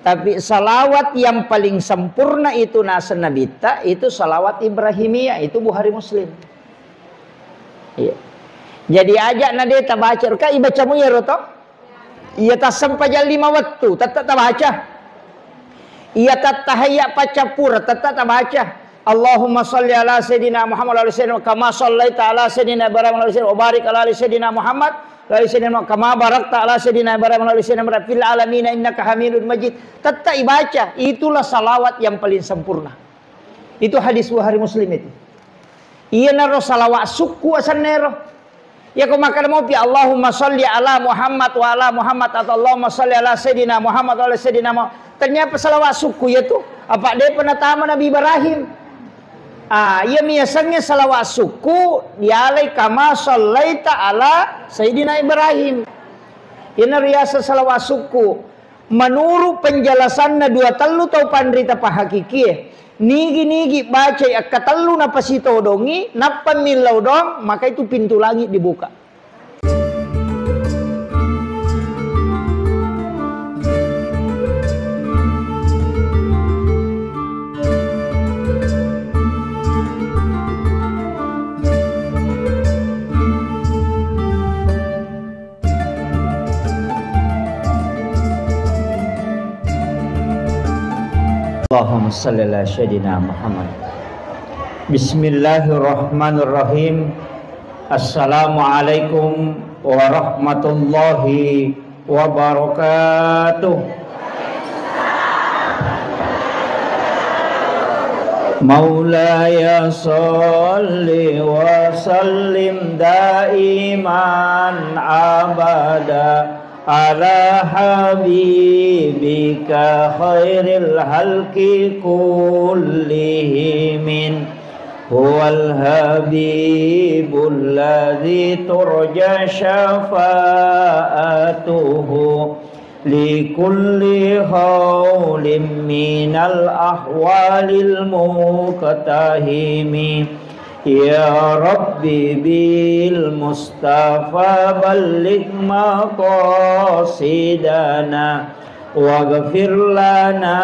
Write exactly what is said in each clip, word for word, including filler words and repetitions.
Tapi salawat yang paling sempurna itu naseng Nabitta, itu salawat Ibrahimiyah, itu Bukhari Muslim. Iya. Jadi aja' na de' tabaca, ka ibacamu iyaro to? Iya tassempajang lima wettu, tette' tabaca. Iya tattahayya' paccappura, tette' tabaca. Allahumma salli ala Sayyidina Muhammad wa ala Sayyidina, kama sallaita ala Sayyidina Ibrahim wa ala Sayyidina, wa barik ala ali Sayyidina Muhammad wa ala Sayyidina, kama barakta ala Sayyidina Ibrahim wa ala Sayyidina Ibrahim fil alamin innaka Hamidun Majid. Tette' ibaca, itulah salawat yang paling sempurna. Itu hadis Bukhari Muslim itu. Iyanaro salawat sukku asennero. Iyako makkeda mopi, "Allahumma salli ala Muhammad wa ala Muhammad," atau, "Allahumma salli ala Sayyidina Muhammad wa ala Sayyidina Muhammad." Ternyata salawat sukku iyatu. Apa' de'pa natama Nabi Ibrahim? Ah, iya miyasengnge salawat sukku dialai kama sallaita ala Sayyidina Ibrahim. Iyana riaseng salawat sukku. Menurut penjelasanna dua tellu tau panrita pahakikie, nigi-nigi bacai akkatellu napasitodongi, nappa millau doang, maka itu pintu langit dibuka. Allahumma salli ala Sayyidina Muhammad. Bismillahirrahmanirrahim. Assalamualaikum warahmatullahi wabarakatuh. مولاي صل وسلم دائما أبدا على حبيبك خير الخلق كلهم. هو الحبيب الذي ترجى شفاعته لكل هول من الأهوال المقتحم. يا رب بالمصطفى بلغ مقاصدنا واغفر لنا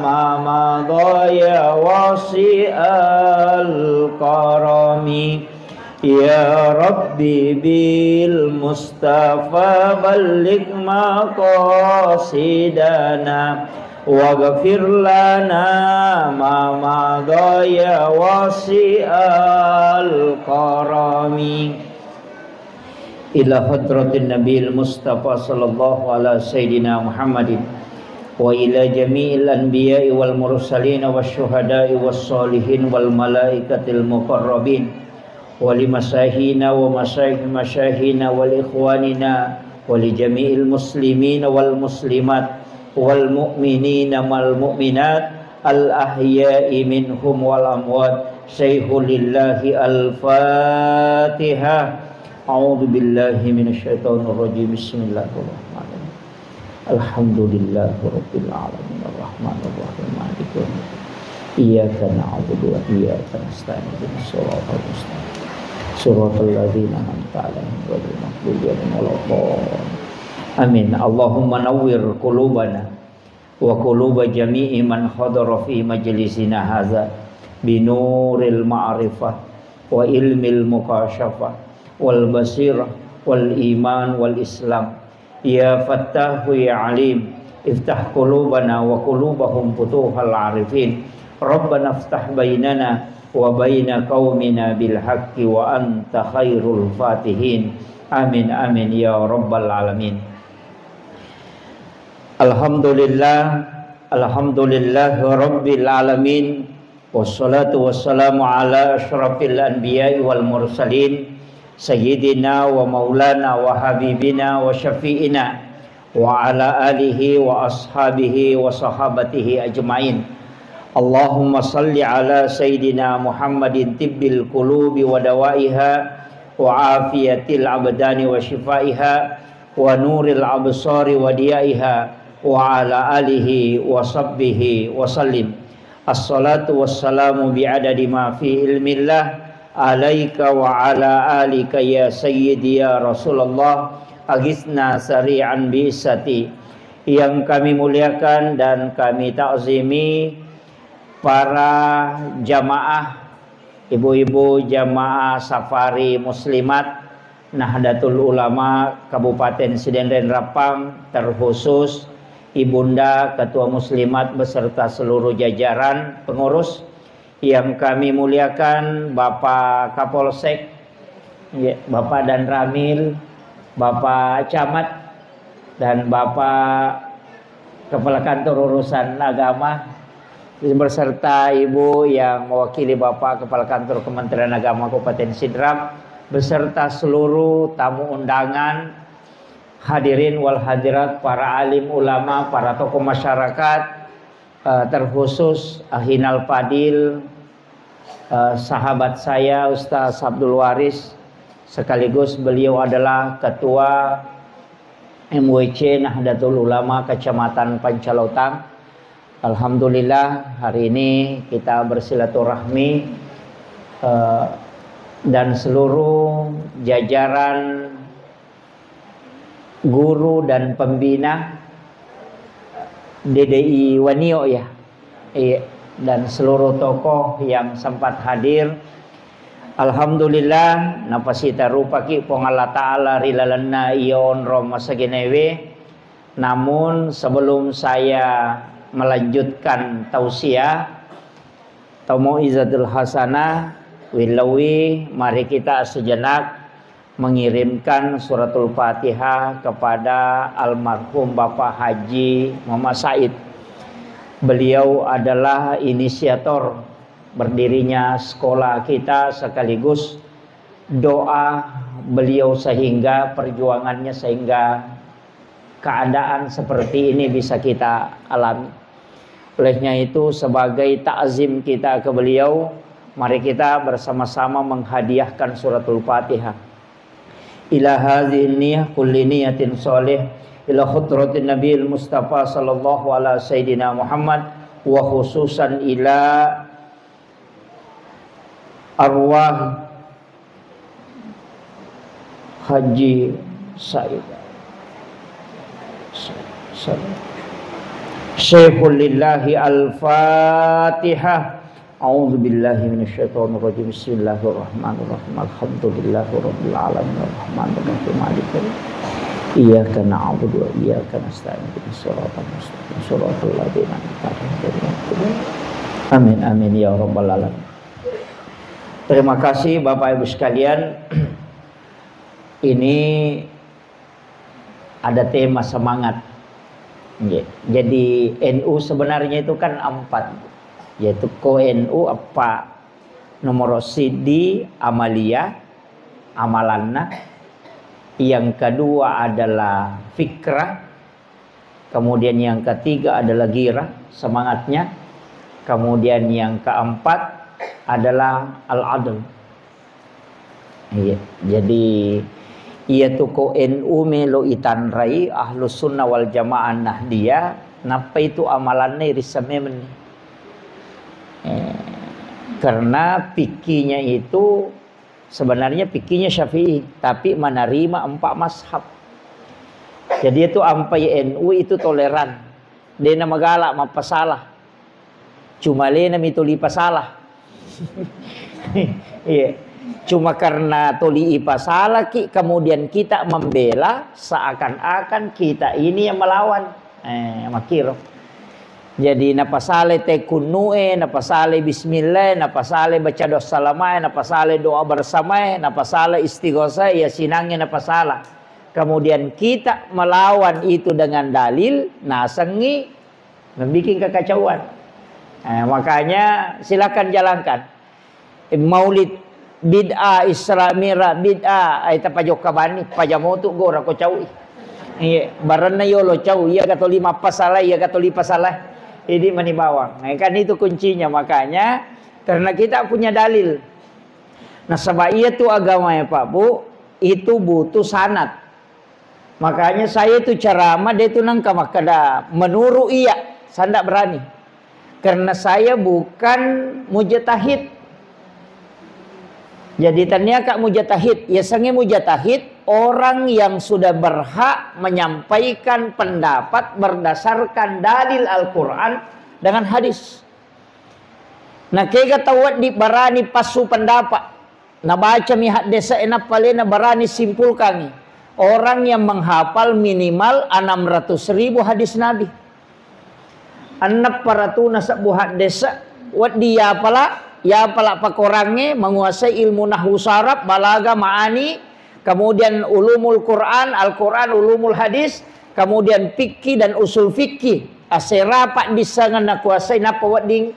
ما مضى يا واسع الكرم. يا رب بالمصطفى بلغ مقاصدنا واغفر لنا ما مضى يا واسع الكرم. إلى حضرة النبي المصطفى صلى الله على سيدنا محمد وإلى جميع الأنبياء والمرسلين والشهداء والصالحين والملائكة المقربين ولمشايخنا ومشايخ مشايخنا ولإخواننا ولجميع المسلمين والمسلمات والمؤمنين والمؤمنات الأحياء منهم والأموات. شيخ لله الفاتحة. أعوذ بالله من الشيطان الرجيم. بسم الله الرحمن الرحيم. الحمد لله رب العالمين. الرحمن الرحيم. مالك يوم الدين. إياك نعبد وإياك نستعين. اهدنا الصراط المستقيم. صراط الذين أنعمت عليهم غير المغضوب عليهم ولا الضالين. آمين. اللهم نور قلوبنا وقلوب جميع من حضر في مجلسنا هذا بنور المعرفة وعلم المكاشفة والبصيرة والإيمان والإسلام. يا فتاح يا عليم، افتح قلوبنا وقلوبهم فتوح العارفين. ربنا افتح بيننا وبين قومنا بالحق وأنت خير الفاتحين. آمين، آمين يا رب العالمين. الحمد لله، الحمد لله رب العالمين. والصلاة والسلام على أشرف الأنبياء والمرسلين سيدنا ومولانا وحبيبنا وشفيعنا وعلى آله وأصحابه وصحابته أجمعين. اللهم صل على سيدنا محمد طب القلوب ودوائها وعافية الأبدان وشفائها ونور الأبصار وضيائها وعلى آله وصحبه وسلم. الصلاة والسلام بعدد ما في علم الله عليك وعلى آلك يا سيدي يا رسول الله. أغثنا سريعا بعزتي. Yang kami muliakan dan kami takzimi para jamaah, ibu-ibu jamaah safari muslimat Nahdlatul Ulama Kabupaten Sidenreng Rappang, terkhusus Ibunda Ketua Muslimat beserta seluruh jajaran pengurus. Yang kami muliakan Bapak Kapolsek, ya, Bapak Danramil, Bapak Camat, dan Bapak Kepala Kantor Urusan Agama, beserta Ibu yang mewakili Bapak Kepala Kantor Kementerian Agama Kabupaten Sidrap, beserta seluruh tamu undangan, hadirin wal hadirat, para alim ulama, para tokoh masyarakat, eh, terkhusus Akhinal Fadil, eh, sahabat saya Ustaz Abdul Waris, sekaligus beliau adalah Ketua M W C Nahdlatul Ulama Kecamatan Pancalautang. Alhamdulillah, hari ini kita bersilaturahmi, eh, dan seluruh jajaran guru dan pembina D D I Wanio, ya. Iya, dan seluruh tokoh yang sempat hadir. Alhamdulillah, napasita rupaki Puang Allah Ta'ala ri lalenna iya onrong masagenewe. Namun, sebelum saya melanjutkan tausiah atau mau'izatul hasanah, willawi, mari kita sejenak mengirimkan suratul Fatihah kepada almarhum Bapak Haji Muhammad Said. Beliau adalah inisiator berdirinya sekolah kita, sekaligus doa beliau sehingga perjuangannya, sehingga keadaan seperti ini bisa kita alami. Olehnya itu, sebagai takzim kita ke beliau, mari kita bersama-sama menghadiahkan suratul Fatihah. Ila hadhihi niyah kulli niyatin shalih, ila hudratin Nabil Mustafa sallallahu ala sayyidina Muhammad, wa khususan ila arwah Haji Said. Syaikhul lillahi al-Fatihah. A'udzu billahi minasyaitonir rajim. Bismillahirrahmanirrahim. Alhamdulillahi rabbil alamin. Arrahmanir rahim. Maliki yaumiddin. Iyyaka na'budu wa iyyaka nasta'in. Ihdinas siratal mustaqim. Siratal ladzina an'amta 'alaihim ghairil maghdubi 'alaihim. Amin, amin, ya rabbal alamin. Terima kasih, Bapak Ibu sekalian. Ini ada tema semangat. Nggih. Jadi, N U sebenarnya itu kan empat, yaitu ko N U eppa. Nomor siddi amalia, amalanna. Yang kedua adalah fikrah. Kemudian yang ketiga adalah ghirah, semangatnya. Kemudian yang keempat adalah al-adl. Iya, jadi iyatu ko N U melo itanrai, Ahlus Sunnah wal Jamaah Nahdiyah, nappa itu amalanna irisseng memeng. Eh, karena fikihnya itu sebenarnya fikihnya Syafi'i, tapi menerima empat mazhab. Jadi itu ampai N U itu toleran. Dena magala mappasala. Cuma lena mi tuli pasala. Iya. Cuma karena tuli ipasala ki, kemudian kita membela seakan-akan kita ini yang melawan. Eh, makiro. Jadi napasale teh kunnu'e, napasale bismillah, napasale baca doa salamae, napasale doa bersamae, napasale istighosae, yasinangnge napasala. Kemudian kita melawan itu dengan dalil, nasengngi membikin kekacauan. Eh, makanya silakan jalankan. Maulid bid'ah, Isra Mi'raj bid'ah, ai tapajokka bani, pajamotu gora ko caui. Iya, barenna yolo cau, iya gatoli mappasala, iya gatoli pasala. Jadi mani bawang. Nah, kan itu kuncinya, makanya karena kita punya dalil. Nasaba iyatu agama ya Pak Bu, itu butuh sanad. Makanya saya itu ceramah, dia itu nengka makkeda, menurut iya, saya ndak berani. Karena saya bukan mujtahid. Jadi, taniaka mujtahid, yasengnge mujtahid orang yang sudah berhak menyampaikan pendapat berdasarkan dalil Al-Quran dengan hadis. Nakega tau wedding barani passu pendapat, nabacami haddese nappa alena barani simpulkangi. Orang yang menghafal minimal enam ratus ribu hadis Nabi. Enneng paratuna sebbu haddese, wedding yapala, yapala pakorangnge, menguasai ilmu nahwu saraf, balaga, maani, kemudian ulumul Quran, Al-Quran, ulumul hadis, kemudian fikih dan usul fikih. Asera paddissengan nakuasai, nappa wedding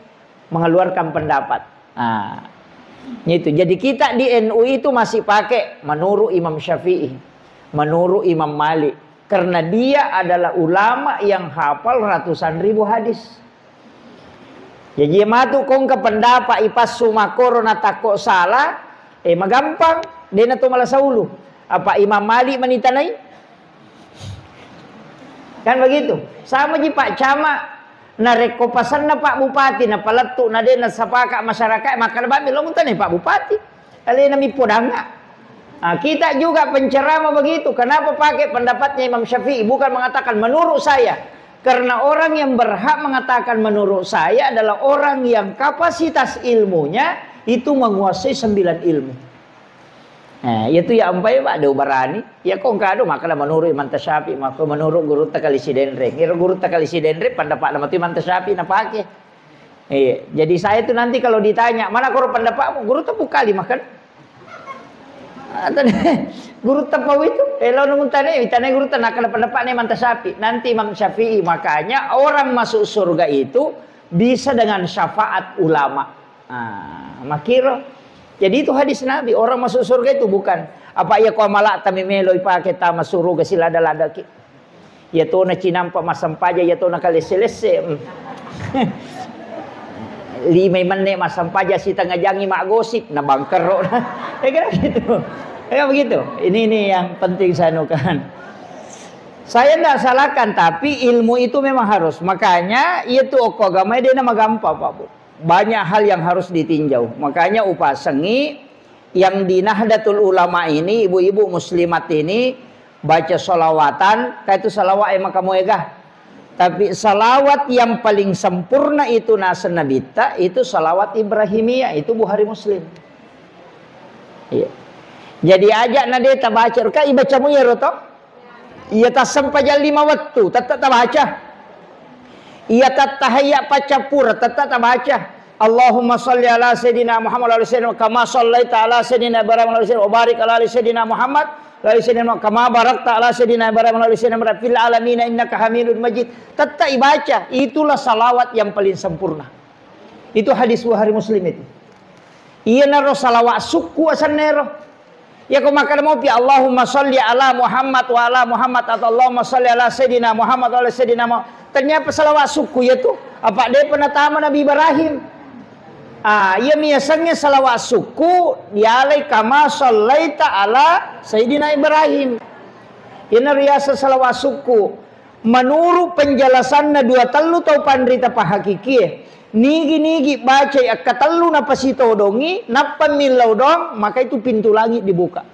mengeluarkan pendapat. Nah, itu. Jadi kita di N U itu masih pakai menurut Imam Syafi'i, menurut Imam Malik. Karena dia adalah ulama yang hafal ratusan ribu hadis. Jadi matu kongka pendapat ipassu makoro natakko salah, eh, magampang, dena to malasa ulu. Apa Imam Malik manitanai? Kan begitu. Sama ji Pak Camat, narekko pasenna Pak Bupati, napalettu, na de nasapaka masyarakat, maka bammi lo mutanai Pak Bupati. Alena mi podanga. Ah, kita juga penceramah begitu. Kenapa pakai pendapatnya Imam Syafi'i? Bukan mengatakan menurut saya. Karena orang yang berhak mengatakan menurut saya adalah orang yang kapasitas ilmunya itu menguasai sembilan ilmu. Eh, itu ya ampai, Pak, do barani. Ya kongka do, maka menurut Imam Tasyafi, maka menurut gurutta Kali Sidenreng. Iro gurutta Kali Sidenreng, pendapatna matu Imam Tasyafi napake. Iya, jadi saya tuh nanti kalau ditanya, "Mana koro pendapatmu?" Gurutta Pukali makan. Atau gurutta Pawi itu, eh, lo nunggu tanya, tanya gurutta, nah, kalau pendapatnya Imam Tasyafi. Nanti Imam Syafi'i, makanya orang masuk surga itu bisa dengan syafaat ulama. Ah, makiro. Jadi itu hadis Nabi, orang masuk surga itu bukan apa iya ko amala tami melo ipake tama suruga silada-lada ki. Iya tona cinampa massempajang, iya tona kalesse-lesse. Hmm. Lima menne massempajang, sitengah jangi maggosip, na bangkero. Ya kan gitu. Ya begitu. Ini, ini yang penting saya anukan. Saya ndak salahkan, tapi ilmu itu memang harus. Makanya, iya tu okko agama dia nama gampang, Pak Bu. Banyak hal yang harus ditinjau. Makanya upasengi yang di Nahdlatul Ulama ini, ibu-ibu muslimat ini baca salawatan, kayak itu salawat yang makamu ega. Tapi salawat yang paling sempurna itu nasa Nabitta, itu salawat Ibrahimiyah, itu Bukhari Muslim. Iya. Jadi aja nade tabaca, ka ibacamu ya roto? Iya tassempajang lima wettu, tette tabaca. Iya tattahayya paccappura, tette tabaca. Allahumma salli ala Sayyidina Muhammad wa ala Sayyidina kama sallaita ala Sayyidina Ibrahim wa ala Sayyidina wa barik ala ali Sayyidina Muhammad wa ala Sayyidina Muhammad kama barakta ala Sayyidina Ibrahim wa ala Sayyidina Ibrahim fil alamin innaka Hamidun Majid. Tette ibaca, itulah salawat yang paling sempurna. Itu hadis Bukhari Muslim itu. Iyanaro salawat sukku asennero. Iya ko makkeda mopi, "Allahumma salli ala Muhammad wa ala Muhammad," atau, "Allahumma salli ala Sayyidina Muhammad wa ala Sayyidina Muhammad." Ternyata salawat sukku iya tu. Apa depa natama Nabi Ibrahim? Ah, iya miasengnge salawat sukku dialai kama sallaita ala Sayyidina Ibrahim. Iyana riasa salawat sukku. Menurut penjelasanna dua tellu tau panrita pahakikie, nigi-nigi bacai akkatellu napasitodongi, nappa millau doang, maka itu pintu langit dibuka.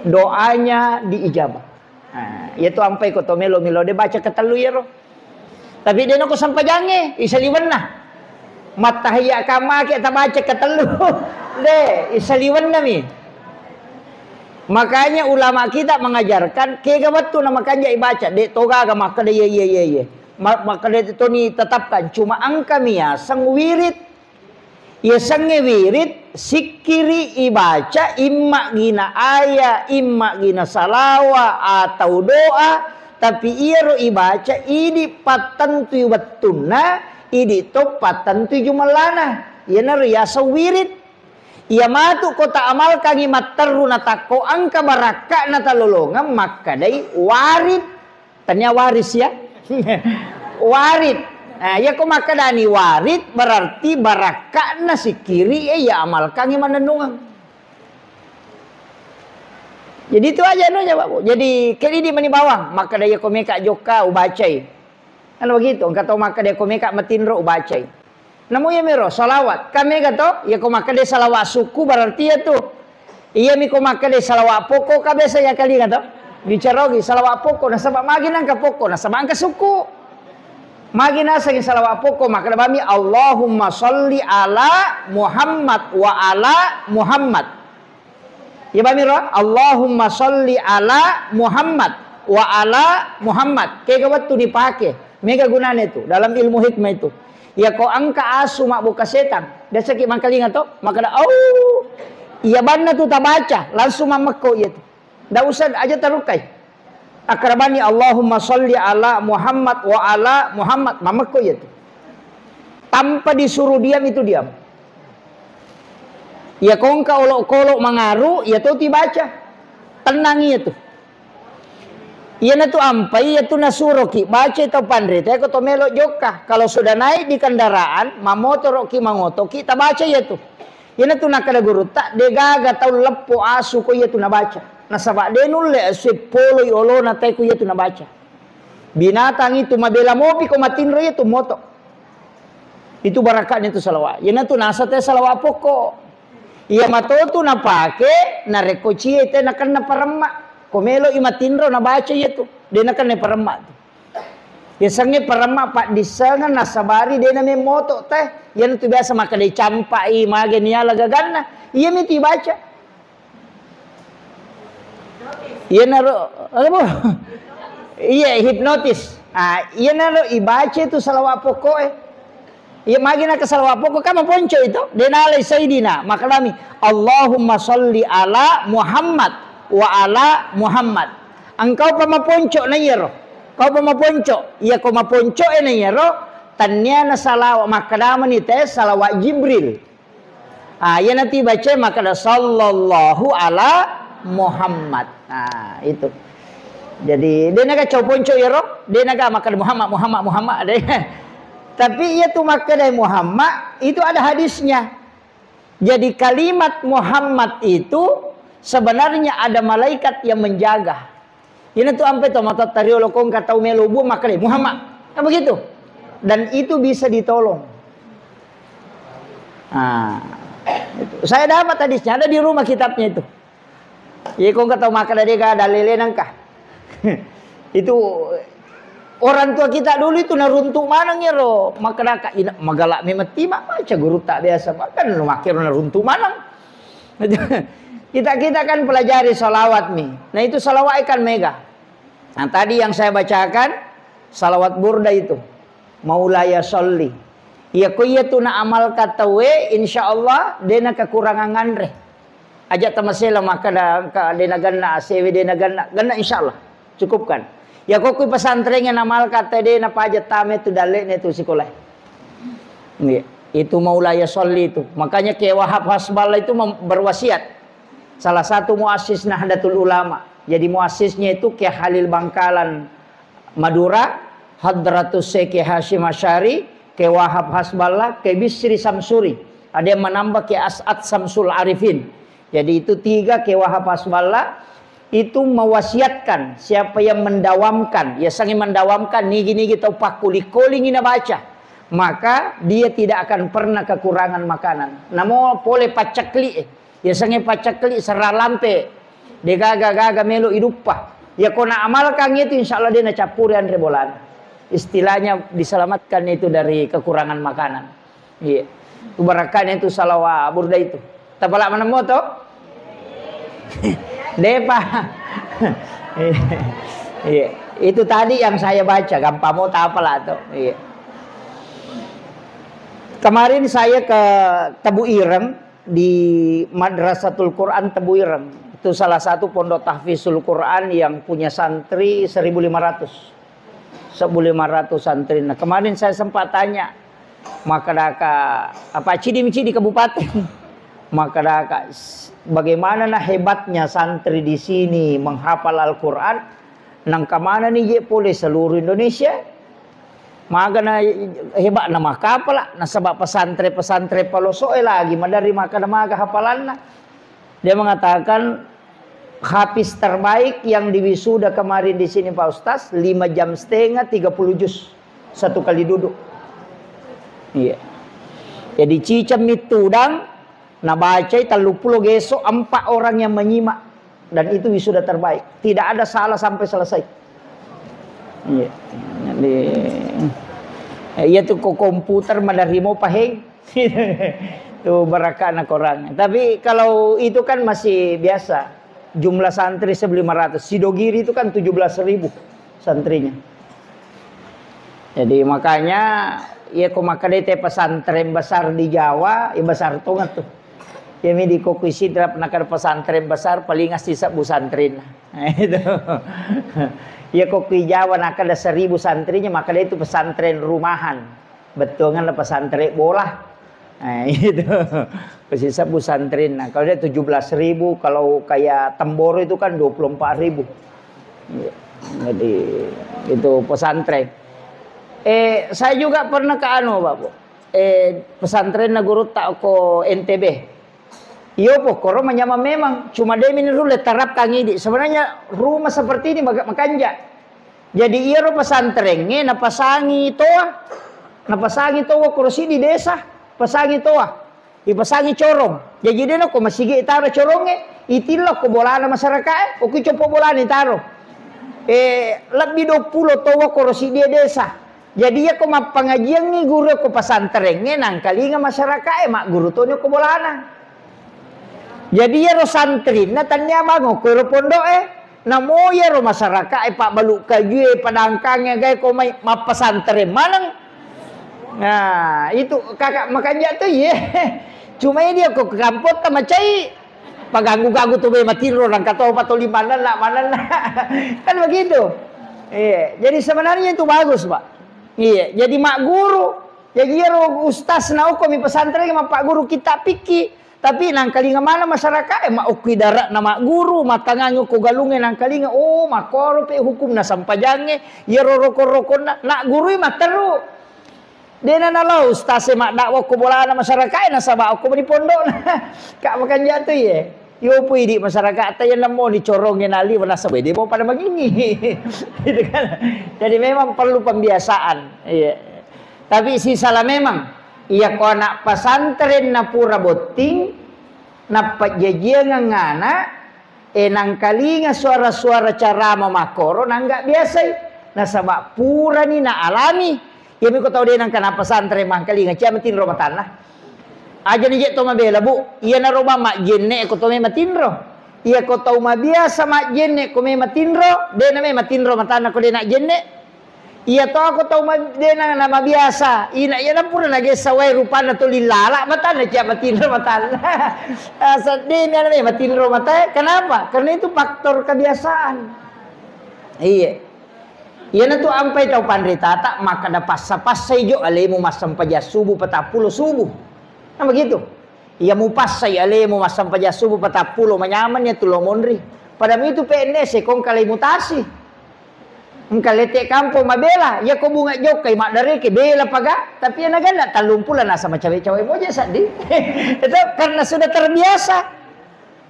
Doanya diijabah. Nah, iya tu ampai ko to melo-melo de baca ketellu iyaro. Tapi de nako sempajangnge, isaliwenna. Mattahiyya kamake tabaca ketellu. De, isaliwennami. Makanya ulama kita mengajarkan, kega wettu na makanja ibaca, de togaga makkeda iya, iya, iya, iya. Ma-, makkeda toni tetapkan, cuma engka miaseng wirid. Yasengnge wirid, sikkiri ibaca, imma gina aya, imma gina salawa atau doa, tapi iyaro ibaca idi pattentui wettunna, idi to pattentui jumellana. Iyanaro yaseng wirid. Iya matu ko taamalkangi matteru natakko engka barakka'na talolongeng makkedai warid. Tania waris ya. Warid. Nah, iya ko makkedani warid berarti barakka'na sikkiri, eh, iya amalkangi manennungeng. Jadi itu aja no jawab. Jadi kedidi mani bawang, makkeda iya ko meka jokka ubacai. Kan begitu, engka tau makkeda iya ko meka matinro ubacai. Namo iya mero salawat. Kan mega to, iya ko makkeda salawat sukku berarti iya tu. Iyami ko makkeda salawat pokok, ka biasa ya kalinga to? Bicara ogi salawat pokok, nasaba magi nangka pokok, nasaba engka sukku. Magi nasengi salawat pokok, makkeda bami Allahumma sholli ala Muhammad wa ala Muhammad. Ya bami ro, Allahumma sholli ala Muhammad wa ala Muhammad. Kega wettu dipake. Mega gunane tu dalam ilmu hikmah itu. Ya ko engka asu mabbuka setang, biasa ki mangkalinga to, makkeda, "Au, iya banna tu tabaca, langsung mammekko iya tu." Ndak usah aja tarukai. Akrabani Allahumma sholli ala Muhammad wa ala Muhammad, mammekko iya tu. Tanpa disuruh diam itu diam. Ya ko engka olok-kolok mangaru, ya to tibaca. Tenang iya tu. Iyanatu ampai iyatu nasuroki bacai tau panrita ko to melo jokka. Kalau sudah naik di kendaraan, mamotoroki, mangotoki, tabaca iyatu. Iyanatu nakkeda gurutta, degaga tau leppo asu ko iyatu nabaca. Nasaba de nulle asu poloi olona tae ko iyatu nabaca. Binatang itu mabela mopi ko matinro iyatu moto. Itu barakatnya itu salawat. Iyanatu nasa te salawat pokok. Iya matotu napake narekko cie te nakenna paremma. Ko melo i matinro nabaca iyatu, de nakenna paremma tu. Yasengnge paremma paddissengeng nasabari de namemmoto te. Iyanatu biasa makkeda campai mage niala gaganna. Iyami tu ibaca. Iyanaro, apa? Iya, hipnotis. Ah, iyanaro ibaca itu salawat pokok e. Iya, magi naka salawat pokok kan maponco itu. Denalai Sayyidina, makkalami, "Allahumma sholli ala Muhammad wa ala Muhammad." Engkau pa maponco na iyaro. Kau pa maponco. Iya ko maponco e na iyaro, tanniana salawat makkedamani te salawat Jibril. Ah, iyanatu baca makkeda sallallahu ala Muhammad. Ah, itu. Jadi, de naga cau ponco iyaro, de naga makkeda Muhammad, Muhammad, Muhammad, de. Tapi iyatu makkeda Muhammad, itu ada hadisnya. Jadi kalimat Muhammad itu sebenarnya ada malaikat yang menjaga. Iyanatu ampe to matotta riolo ko engka tau melo buang makkeda, "Muhammad." Kan begitu. Dan itu bisa ditolong. Nah, itu. Saya dapat hadisnya, ada di rumah kitabnya itu. Iya ko engka tau makkeda dega dalele nangka. Itu orang tua kita dulu itu naruntu maneng iyaro. Makkeda ka ina magala memetti ma baca gurutta biasa. Bahkan makkero naruntu maneng. Kita-kita kan pelajari salawat mi. Nah, itu salawat kan mega. Nah, tadi yang saya bacakan salawat burda itu. Maulaya sholli. Iya ko iya tu na amalka tauwe, insya Allah de na kekurangan anre. Aja tamasela makkeda ka de na ganna asewe, de na ganna, ganna insya Allah. Cukupkan. Ya ko kui pesantren yang amalka tauwe de na paja tame tu dalle ne tu sekolah. Iya. Itu Maulaya Sholli itu. Makanya Kiai Wahab Hasballah itu mem-, berwasiat. Salah satu muassis Nahdlatul Ulama. Jadi muassisnya itu Kiai Khalil Bangkalan Madura, Hadratus Syekh Kiai Hasyim Asy'ari, Kiai Wahab Hasballah, Kiai Bisri Samsuri. Ada yang menambah Kiai As'ad Samsul Arifin. Jadi itu tiga Kiai Wahab Hasballah itu mewasiatkan siapa yang mendawamkan, ya sangi mendawamkan nigi-nigi tau pakkuli-kulingi nabaca, maka dia tidak akan pernah kekurangan makanan. Namo pole paccakli, eh. Ya sangi paccakli serra lampe. De gaga-gaga melo iduppa. Ya ko na amalkan itu insya Allah dia nacappuri anre bolana. Istilahnya diselamatkan itu dari kekurangan makanan. Iya. Itu barakahnya itu salawat burda itu. Tapala manemmo to? Depa. Iya. Itu tadi yang saya baca, gampang mau tapala to. Iya. Kemarin saya ke Tebu Ireng di Madrasatul Quran Tebu Ireng. Itu salah satu pondok tahfizul Quran yang punya santri seribu lima ratus. Seribu lima ratus santri. Nah, kemarin saya sempat tanya, makkedaka, apa cidi-cidi kabupaten? Makkedaka, s-, bagaimana nah hebatnya santri di sini menghafal Al-Quran? Nangka mana nih je pole seluruh Indonesia? Maga na hebat na makapala, nasaba pesantren-pesantren palosoe lagi, madari maka na maga hafalanna. Dia mengatakan, hafiz terbaik yang diwisuda kemarin di sini, Pak Ustaz, lima jam setengah, tiga puluh juz. Satu kali duduk. Iya. Jadi, ciceng mittudang, Nabacai telluppulo geso, empat orang yang menyimak. Dan itu wisuda terbaik. Tidak ada salah sampai selesai. Iya. Jadi, eh, iya tuh, ko komputer maderri mo paheng. Tuh, barakana korang. Tapi kalau itu kan masih biasa. Jumlah santri seribu lima ratus. Sidogiri itu kan tujuh belas ribu santrinya. Jadi makanya, iya, ko makkeda te pesantren besar di Jawa, iya, besar tonget tuh. Iya, mi di kokui Sidrap nakkeda pesantren besar, paling asli sebbu santrinna. Itu. Iya, kokui Jawa nakkeda seribu santrinya, makkeda itu pesantren rumahan. Bettuangan lah pesantren bola. Eh, itu. Masih sebbu santrinna. Kalau dia tujuh belas ribu, kalau kayak Temboro itu kan dua puluh empat ribu. Iya. Jadi, itu pesantren. Eh, saya juga pernah ke anu, Pak, Bu. Eh, pesantrenna gurutta ko N T B. Iyo, pokkoro manyameng memang. Cuma demi rulle terapkan idi. Sebenarnya rumah seperti ini maka-, makanja. Jadi iyaro pesantrengnge napasangi toa. Napasangi toa korosi di desa, pasangi toa. Ipasangi corong. Jaji dena ko masigi itaro corongnge, itillo ko bolana masyarakat, eh, okko coppo bolana itaro. Eh, lebbi dua puluh toa korosi di desa. Jadi iya ko mappangajiangngi guru ko pesantrengnge, nangkalinga masyarakat, eh, magguru toni ko bolana. Jadi iyaro santrinna tania bango ko ero pondo'e, namo iyaro masyarakat e pabbalu kajue, padangkangnge, gae ko mai mappasantreng maneng. Nah, itu kakak makanja tu, iye. Cuma dia ko ke kampotta macai, paganggu-ganggu tu be matinro, nangka to patoli manenna, manenna. Kan begitu. Iya, jadi sebenarnya itu bagus, Pak. Iya, jadi mak guru. Jadi iyaro ustaz na okko mi pesantren mappaguru kitab fikih. Tapi nangkalinga maneng masyarakat e, ma okki dare'na magguru, mattangangi okko galungnge nangkalinga, oh, makkoro pe hukumna sempajangnge, iyaro rokon-rokonna, naggurui matteru. Dena nalo ustaz e maddakwa okko bolana masyarakat e, nasaba okko mani pondokna. Kak makanja tu iye. Yopu idi masyarakat ta iya nemmoni corongnge nali, nasaba de mau pada mangingi. Gitu kan. Jadi memang perlu pembiasaan. Iya. Tapi sisala memang, iya ko anak pesantren na pura botting, napajjajiangang anak, e nangkalinga suara-suara carama makkoro, nangga biasai. Nasaba purani na alami. Iyami ko tau de nangka na pesantren mangkalinga, cia matinro matanna. Aja ni je to mabela, Bu. Iya naro ba majjenne ko to me matinro. Iya ko tau mabiasa majjenne ko me matinro, de na me matinro matanna ko de na jenne. Iya to, ako tau ma-, de na, na mabiasa. Ina iya na pura nagessa wae rupanna tuli lala, matanna cia matinro matanna. Ah, seddi mi ana me matinro matae. Kenapa? Karena itu faktor kebiasaan. Iya. Iya na tu ampai tau panritata makkada passa-passa ijo alemu massempajang subuh, patappulo subuh. Nah, begitu. Iya mupassai alemu massempajang subuh patappulo, manyameng iya tu lo monri. Pada mitu P N S e ko engka lei mutasi. Engka lete kampo mabela, iya ko bunga jokkai maddareke bela paga, tapi iya naganna tallumpulo nasa macawe-cawe moja seddi. Itu karena sudah terbiasa.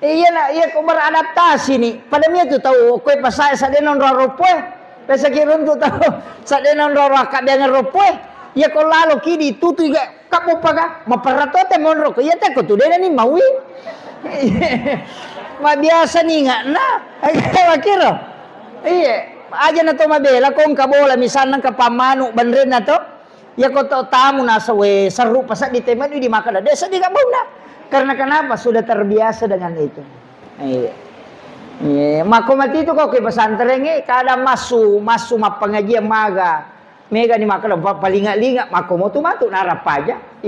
Iya na, iya ko beradaptasi ni. Pada mitu tau koe pasae sadena onro ropoe. Biasa ki runtu tau sadena onro akkabiangan ropoe. Iya ko lalo ki ditutu iga Kabuppaga, maperra to te monro ko, iya te ko tu dena ni maui. Mabiasa ni ngana, wakiro. Iya, aja na to mabela ko engka bola, misalna engka pammanu benrenna to. Iya ko to tamu nasa we seru pasaddi te manu di makkada de seddi ka bauna. Karena kenapa? Sudah terbiasa dengan itu. Iya. Iya, makko mati itu kau ke pesantren e, kadang massu, massu mappangajian maga. Mega ni makkeda, pa-, palinga-linga, makko motu matu narappaja.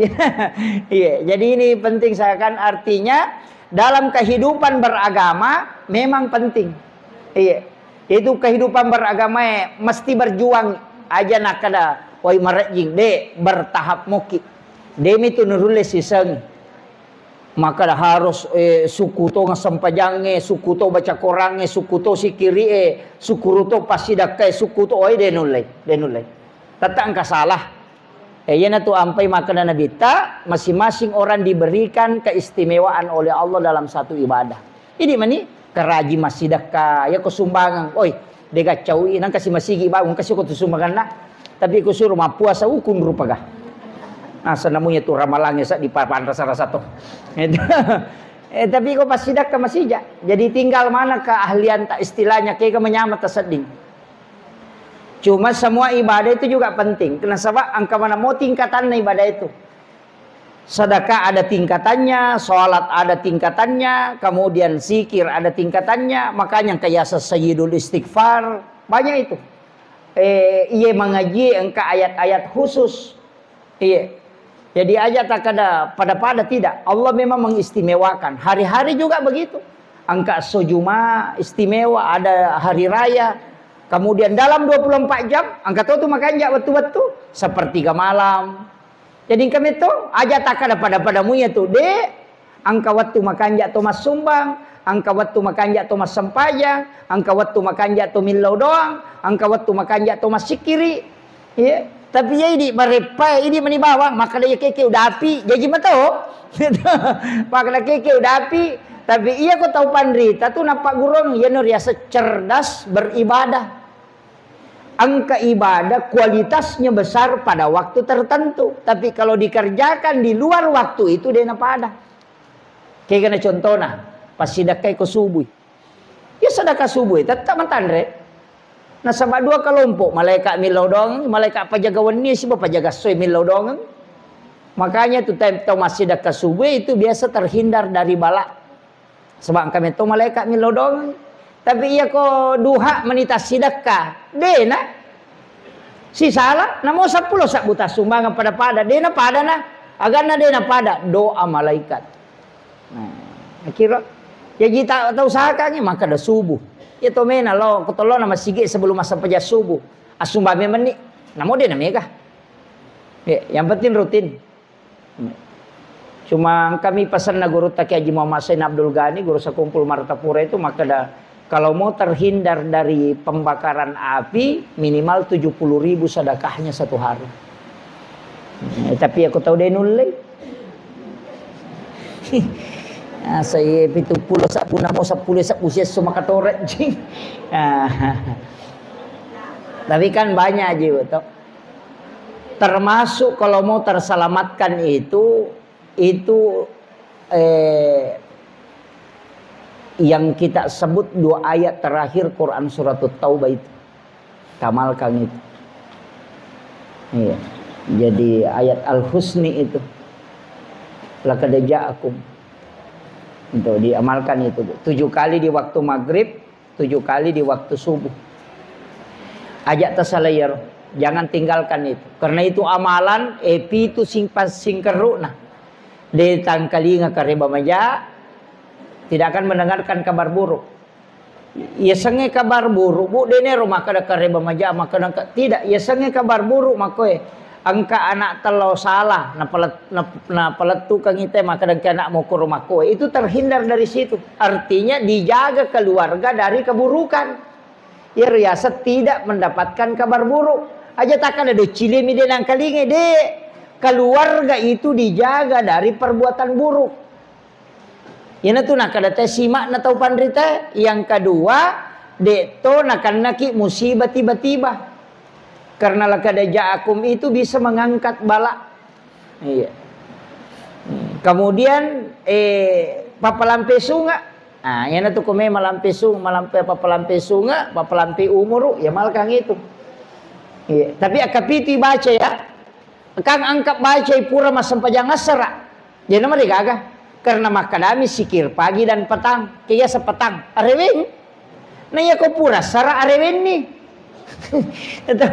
Iya, jadi ini penting saya kan, artinya dalam kehidupan beragama memang penting. Iya, itu kehidupan beragama e mesti berjuang aja nakkeda, wai marejjing, de, bertahap moki. De mitu nurulle sisengi. Makkeda harus, eh, sukku to sempajangnge, sukku to baca Korangnge, sukku to sikiri'e, sukku to passidakkae, sukku to, oi, de nullei, de nullei. Tette engka salah. Eh, iyanatu ampai makkeda Nabitta, masing-masing orang diberikan keistimewaan oleh Allah dalam satu ibadah. Idi mani, karaji massidakka, iya ko sumbangan, oi, de gaccau i, nangka si masigi bangung, kasi ko tu sumbanganna. Tapi ko suro mappuasa, ukun rupaga. Nah, senamunya tu ramalangnge sa dipapanrasa-rasa to. Eh, tapi ko passidakka masija. Jadi tinggal mana keahlian tak istilahnya kega menyama tasedding. Cuma semua ibadah itu juga penting. Kenapa? Sebab engka mana mau tingkatannya ibadah itu. Sedekah ada tingkatannya, sholat ada tingkatannya, kemudian zikir ada tingkatannya. Makanya engka yasa sayyidul istighfar, banyak itu. Eh, iya mengaji engka ayat-ayat khusus. Iya. Jadi aja tak ada pada-pada, tidak. Allah memang mengistimewakan. Hari-hari juga begitu. Engka sojuma istimewa, ada hari raya. Kemudian dalam dua puluh empat jam, engka to tu makanja wettu-wettu, sepertiga malam. Jadi engka metto, aja tak ada pada-padamu ya tu, dek. Engka wettu makanja to massumbang, engka wettu makanja to massempajang, engka wettu makanja to millau doang, engka wettu makanja to massikiri. Iya. Tapi ya idi mareppa, idi mani bawang, maka dia keke udapi, jaji mato. Maka dia keke udapi, tapi iya ko tau panrita tu nappa gurung, iya no riasa cerdas beribadah. Engka ibadah kualitasnya besar pada waktu tertentu, tapi kalau dikerjakan di luar waktu itu dia napada. Kegana contohna, passidakkai ko subui. Ya sedekah subui, tetap matanre. Nasaba dua kelompok, malaikat millau doang, malaikat pajaga wenni, siba pajaga soe millau doang. Makanya tu tau massidakka subui itu biasa terhindar dari bala. Sebab engka metto malaikat millau doang. Tapi iya ko duha menita sidakka, dena. Sisala, namo seppulo sabbu tassumbangeng pada-pada, dena pada na. Aganna dena pada, doa malaikat. Nah, akhirnya, jaji ta-, tau usahakan, maka ada subuh. Ya to mena lo, kotolona masigi sebelum masa pejah subuh. Assumbang memang ni, namo dena mega. Ya, yang penting rutin. Cuma kami pesanna gurutta Kiai Haji Muhammad Sain Abdul Ghani, guru sekumpul Martapura itu, makkeda, kalau mau terhindar dari pembakaran api, minimal tujuh puluh ribu sedekahnya satu hari. Eh, tapi aku tahu deh nulle. Ah, saya pitu puluh sabbu namo seppulo sabbu siesso makatoret ji. Ah. Tapi kan banyak ji, betul. Termasuk kalau mau terselamatkan itu, itu, eh, yang kita sebut dua ayat terakhir Quran Surat Taubah itu. Tamalkan itu. Iya. Jadi ayat Al-Husni itu. Laqad ja'akum. Untuk diamalkan itu, Bu. Tujuh kali di waktu maghrib, tujuh kali di waktu subuh. Ajak tasalayar, jangan tinggalkan itu. Karena itu amalan, eh, pitu sing pas singkerruna. De tangkalinga kareba maja, tidak akan mendengarkan kabar buruk. Yasengnge kabar buruk, Bu, de nero makkeda kareba maja, makkeda engka, tidak, yasengnge kabar buruk makkoe. Engka anak tello salah, napalet-, nap-, napalettukeng ite, makkeda engka anak mokoro makkoe. Itu terhindar dari situ. Artinya dijaga keluarga dari keburukan. Iyaro yaseng tidak mendapatkan kabar buruk. Aja takkada doccilemi de nangkalinge, de. Keluarga itu dijaga dari perbuatan buruk. Iyanatu nakkeda te sima'na tau panrita. Yang kedua, de to nakennaki musibah tiba-tiba. Karena laqad ja'akum itu bisa mengangkat bala. Iya. Hmm. Kemudian, eh, pappalampe sunga. Ah, iyanatu ko me malampe sunga, malampe, pappalampe sunga, pappalampe umuru, ya malkang itu. Iya. Tapi akkapitu baca ya. Kang angkat baca pura massempajang assara. Jadi nama degaga. Karena makkadami sikir pagi dan petang. Kiyasa petang. Areweng. Na iya ko pura sara arewenni. Itu.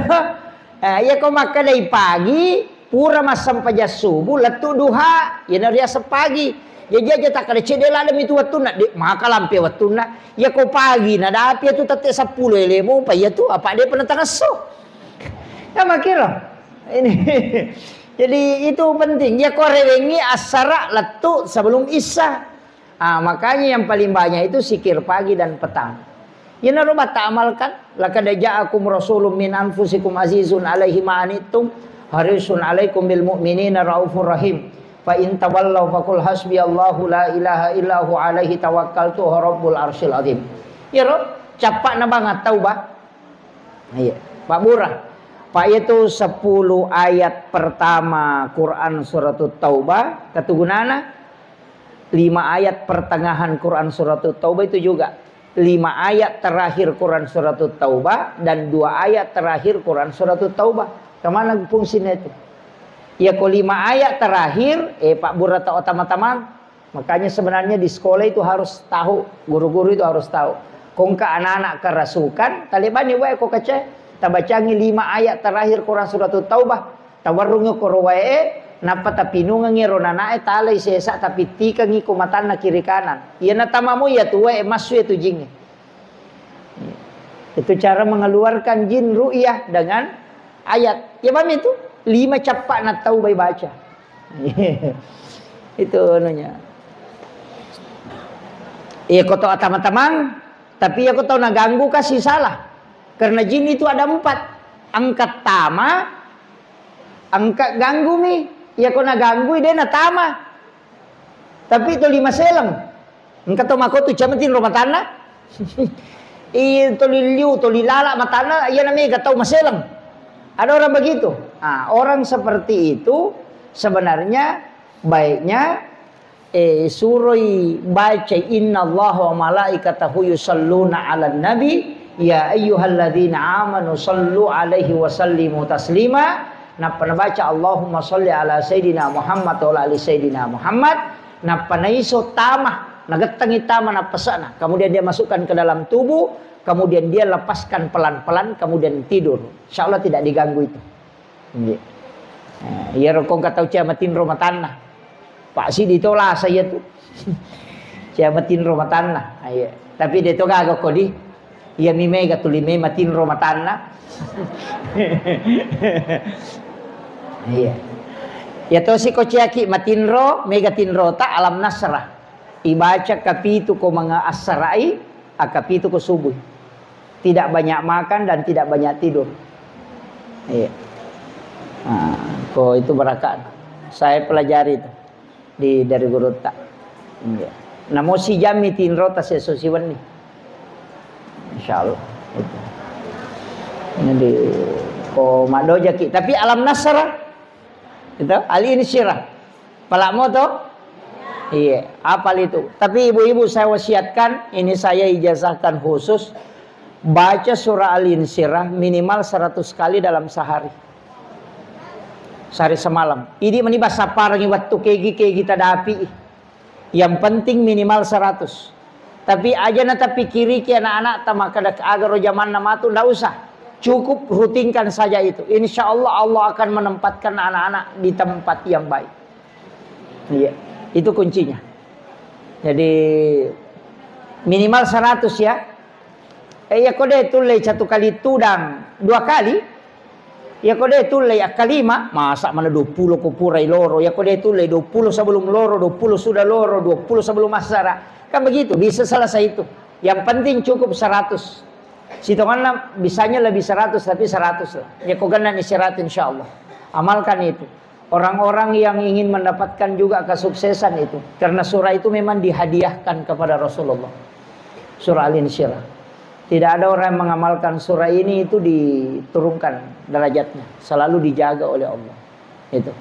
Eh, iya ko makkedai pagi, pura massempajang subuh, lettu duha, iyana riaseng pagi. Jaji aja takkeda cedde ladde mitu wettunna, de maka lampe wettunna. Iya ko pagi, nadapi iyatu tette seppulo ele mopa iyatu, apa de pernah tangesso. Ya makiro. Ini. Jadi itu penting. Iya ko rewengi assara lettu sebelum isya. Ah, makanya yang paling banyak itu sikir pagi dan petang. Iyanaro batta amalkan, laqad ja'akum rasulun min anfusikum azizun alaihi ma anittum, harisun alaikum bil mu'minina raufur rahim. Fa in tawallaw faqul hasbiyallahu la ilaha illa hu alaihi tawakkaltu wa rabbul arsyil azim. Iyaro, cappa'na banget tau, Bah. Iya, pabbura. Pak, yaitu sepuluh ayat pertama Quran Suratut Taubah, ketugunana lima ayat pertengahan Quran Suratut Taubah itu juga. Lima ayat terakhir Quran Suratut Taubah dan dua ayat terakhir Quran Suratut Taubah. Kemana fungsinya itu? Ya, ko lima ayat terakhir, eh, Pak Burata Otama Tamang, Makanya sebenarnya di sekolah itu harus tahu, guru-guru itu harus tahu. Kongka anak-anak kerasukan, talebani wae ko kace, tabacangi lima ayat terakhir Quran Suratut Taubah, tawarrungi koro wae, nappa tapinungengi ro nanae talai sesa tapittikangi ko matanna kiri kanan. Iya natamamu iya tu wae massu iya tu jinge. Itu cara mengeluarkan jin ru'yah dengan ayat. Ya paham itu? Lima cappa na tau bai baca. Itu anunya. Iya, ko tau atama-tamang, tapi iya ko tau naganggu kasih salah. Karena jin itu ada empat. Angkat tama, angkat ganggu mi. Iya ko naganggu, dia natama. Tapi tuli maseleng. Engka to mako tu camatin ro matanna. Iya, tuli liu, tuli lala matanna, iya namanya gak tahu maseleng. Ada orang begitu. Ah, orang seperti itu sebenarnya baiknya, eh, suroi baca, "Innallaha wa malaikatahu yusalluna 'alan nabi, ya ayyuhalladzina amanu sallu 'alaihi wa sallimu taslima." Nappa nabaca, "Allahumma salli ala sayyidina Muhammad wa ala ali sayyidina Muhammad." Nappa naiso tama, nagettangi tama, nappasa'na. Kemudian dia masukkan ke dalam tubuh, kemudian dia lepaskan pelan-pelan, kemudian tidur. Insya Allah tidak diganggu itu. Nggih. Eh, iyaro kongka tau cia matinro matanna. Pak sidi to lasa iya tu. Cia matinro matanna. Ah, iya. Tapi de to gaga kodi. Iya mi mega tuli me matinro matanna. Iya. Ya to si ko ciaki matinro, mega tinro ta alam nasrah. Ibaca kapitu ko manga assarai, akapitu ko subuh. Tidak banyak makan dan tidak banyak tidur. Iya. Nah, ko itu barakat. Saya pelajari itu di, dari gurutta. Iya. Namo si jammi tinro ta seso siwenni. Insya Allah. Itu. Jadi, ko madojaki. Tapi alam nasrah itu, al insyirah. Palamo to? Iya, apal itu. Tapi ibu-ibu saya wasiatkan, ini saya ijazahkan khusus, baca surah Al-Insyirah minimal seratus kali dalam sehari. Sehari semalam. Idi meni basa parangi waktu kegi-kegi tadapi. Yang penting minimal seratus. Tapi aja na tapikiriki anak-anak ta makkeda aga ro jamanna matu, ndak usah. Cukup rutinkan saja itu. Insya Allah, Allah akan menempatkan anak-anak di tempat yang baik. Iya, itu kuncinya. Jadi minimal seratus ya. Eh, iya ko de tullei satu kali tudang dua kali. Iya ko de tullei akkalima, masa mana dua puluh ko purai loro. Iya ko de tullei dua puluh sebelum loro, dua puluh sudah loro, dua puluh sebelum asara. Kan begitu, bisa selesai itu. Yang penting cukup seratus. Sitonganna bisanya lebih seratus, tapi seratus lah. Ya ko genna ni seratus, insya Allah. Amalkan itu. Orang-orang yang ingin mendapatkan juga kesuksesan itu. Karena surah itu memang dihadiahkan kepada Rasulullah. Surah Al-Insyirah. Tidak ada orang yang mengamalkan surah ini itu diturunkan derajatnya. Selalu dijaga oleh Allah. Itu.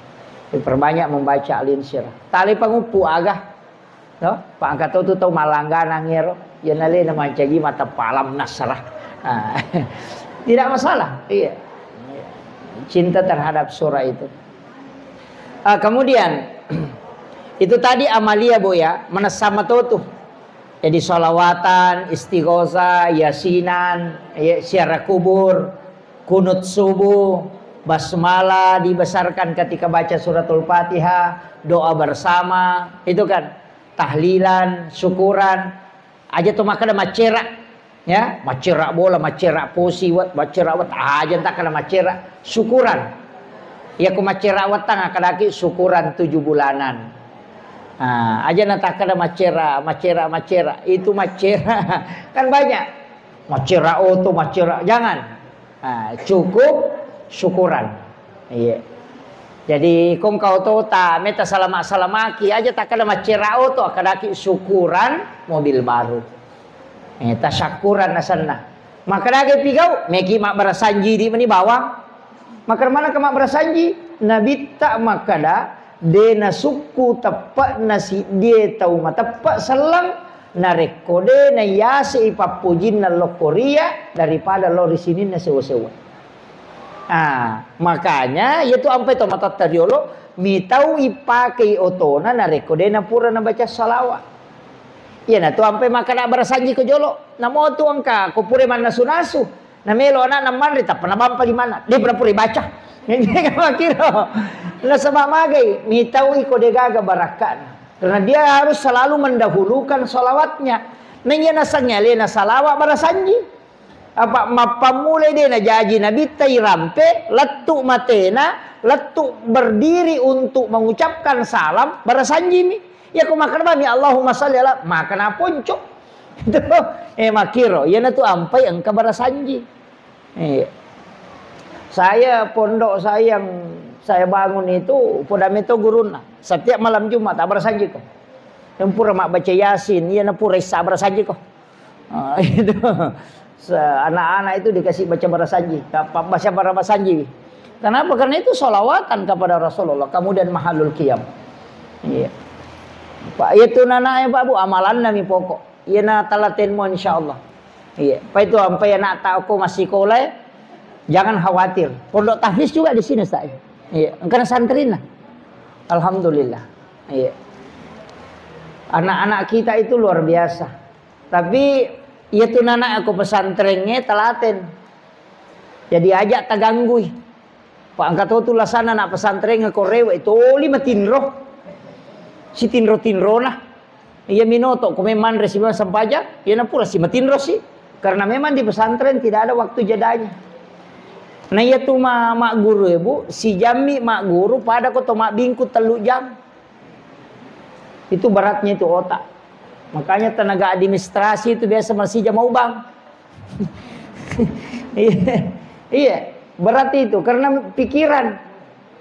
Diperbanyak membaca Al-Insyirah. Tali panguppu aga. No? Pak angka tau tu tau malangganang ero. Ya nalena mancaji mata palam nasrah. Ah. Tidak masalah. Iya. Cinta terhadap surah itu. Ah, kemudian itu tadi amalia, Bu, ya, manessa mato tu. Jadi sholawatan, istighosah, yasinan, ya, ziarah kubur, kunut subuh, basmalah dibesarkan ketika baca suratul Fatihah, doa bersama, itu kan, tahlilan, syukuran, aja tu makkeda maccera, ya, maccera bola, maccera posi, wet, maccera wet, aja tak kena maccera, syukuran. Ya ku maccera wetang, akadaki syukuran tujuh bulanan. Ah, aja na takkeda maccera, maccera, maccera. Itu maccera. Kan banyak. Maccera oto, maccera. Jangan. Ah, cukup syukuran. Iya. Jadi, kong kau to ta, meta salama-salamaki, aja takkeda maccera oto, akadaki syukuran mobil baru. Eh, tasakkuran asenna. Makkedagi pigau, meki mabbarasanji di meni bawang. Makkeda maneng ka mabbarasanji, Nabitta makkeda, de nasukku teppe'na siddie tau mateppe' selleng, narekko de naiyasei pappojinna lokkoria daripada lao ri sininna sewa-sewa. Ah, makanya iyatu ampai to matatta riolo, mitau ipakei otona narekko de napura nabaca salawat. Iyanatu ampai makkeda barasanji ko jolo, namo tu engka ko pura mannasu-nasu. Namelo ana'na manre, tappa nabampa limanna. De pura-pura baca. Makkiro. Nasaba magai, mitau iko degaga barakka'na. Karena dia harus selalu mendahulukan salawatnya. Naiya nasengnge alena salawat barasanji. Apa mappammulai de najaji nabitta irampe, lettu matena, lettu berdiri untuk mengucapkan salam, barasanjimi. Iya ko makkeda bami, "Allahumma shalli ala," maka naponco. Itu, eh, makkiro, iyanatu ampai engka barasanji. Iya. Saya, pondok saya yang saya bangun itu, poda meto gurunna. Setiap malam Jumat, abbarasanjiko. Yang pura mabbaca Yasin, iyana pura issa abbarasanjiko. Ah, itu. Se-, anak-anak itu dikasih baca barasanji, ka-, pa-, baca barasanji. Kenapa? Karena itu sholawatan kepada Rasulullah, kemudian mahalul qiyam. Iya. Pak, itu nanae, Pak Bu, amalanna mi pokok. Iyana talatenmu, insyaallah. Iya. Pak, itu ampai anak tauko masih sekolah, jangan khawatir. Pondok tahfiz juga di sini, Ustaz. Iya. Engkana santrina. Alhamdulillah. Iya. Anak-anak kita itu luar biasa. Tapi, iyatu nana ko pesantrengnge telaten. Jadi, aja taganggui. Pak, engka to tu lasana anak pesantrengnge ko rewe, toli matinro. Sitinro-tinrona. Iya minoto, ko memang manre siba sempajang, iyana pura si matinro si. Karena memang di pesantren tidak ada waktu jedanya. Nah, iyatu ma-, magguru, Ibu, sijammi magguru pada ko to mabbingku tellu jam. Itu beratnya itu otak. Makanya tenaga administrasi itu biasa masih jama ubang. Iya, iya, berat itu karena pikiran.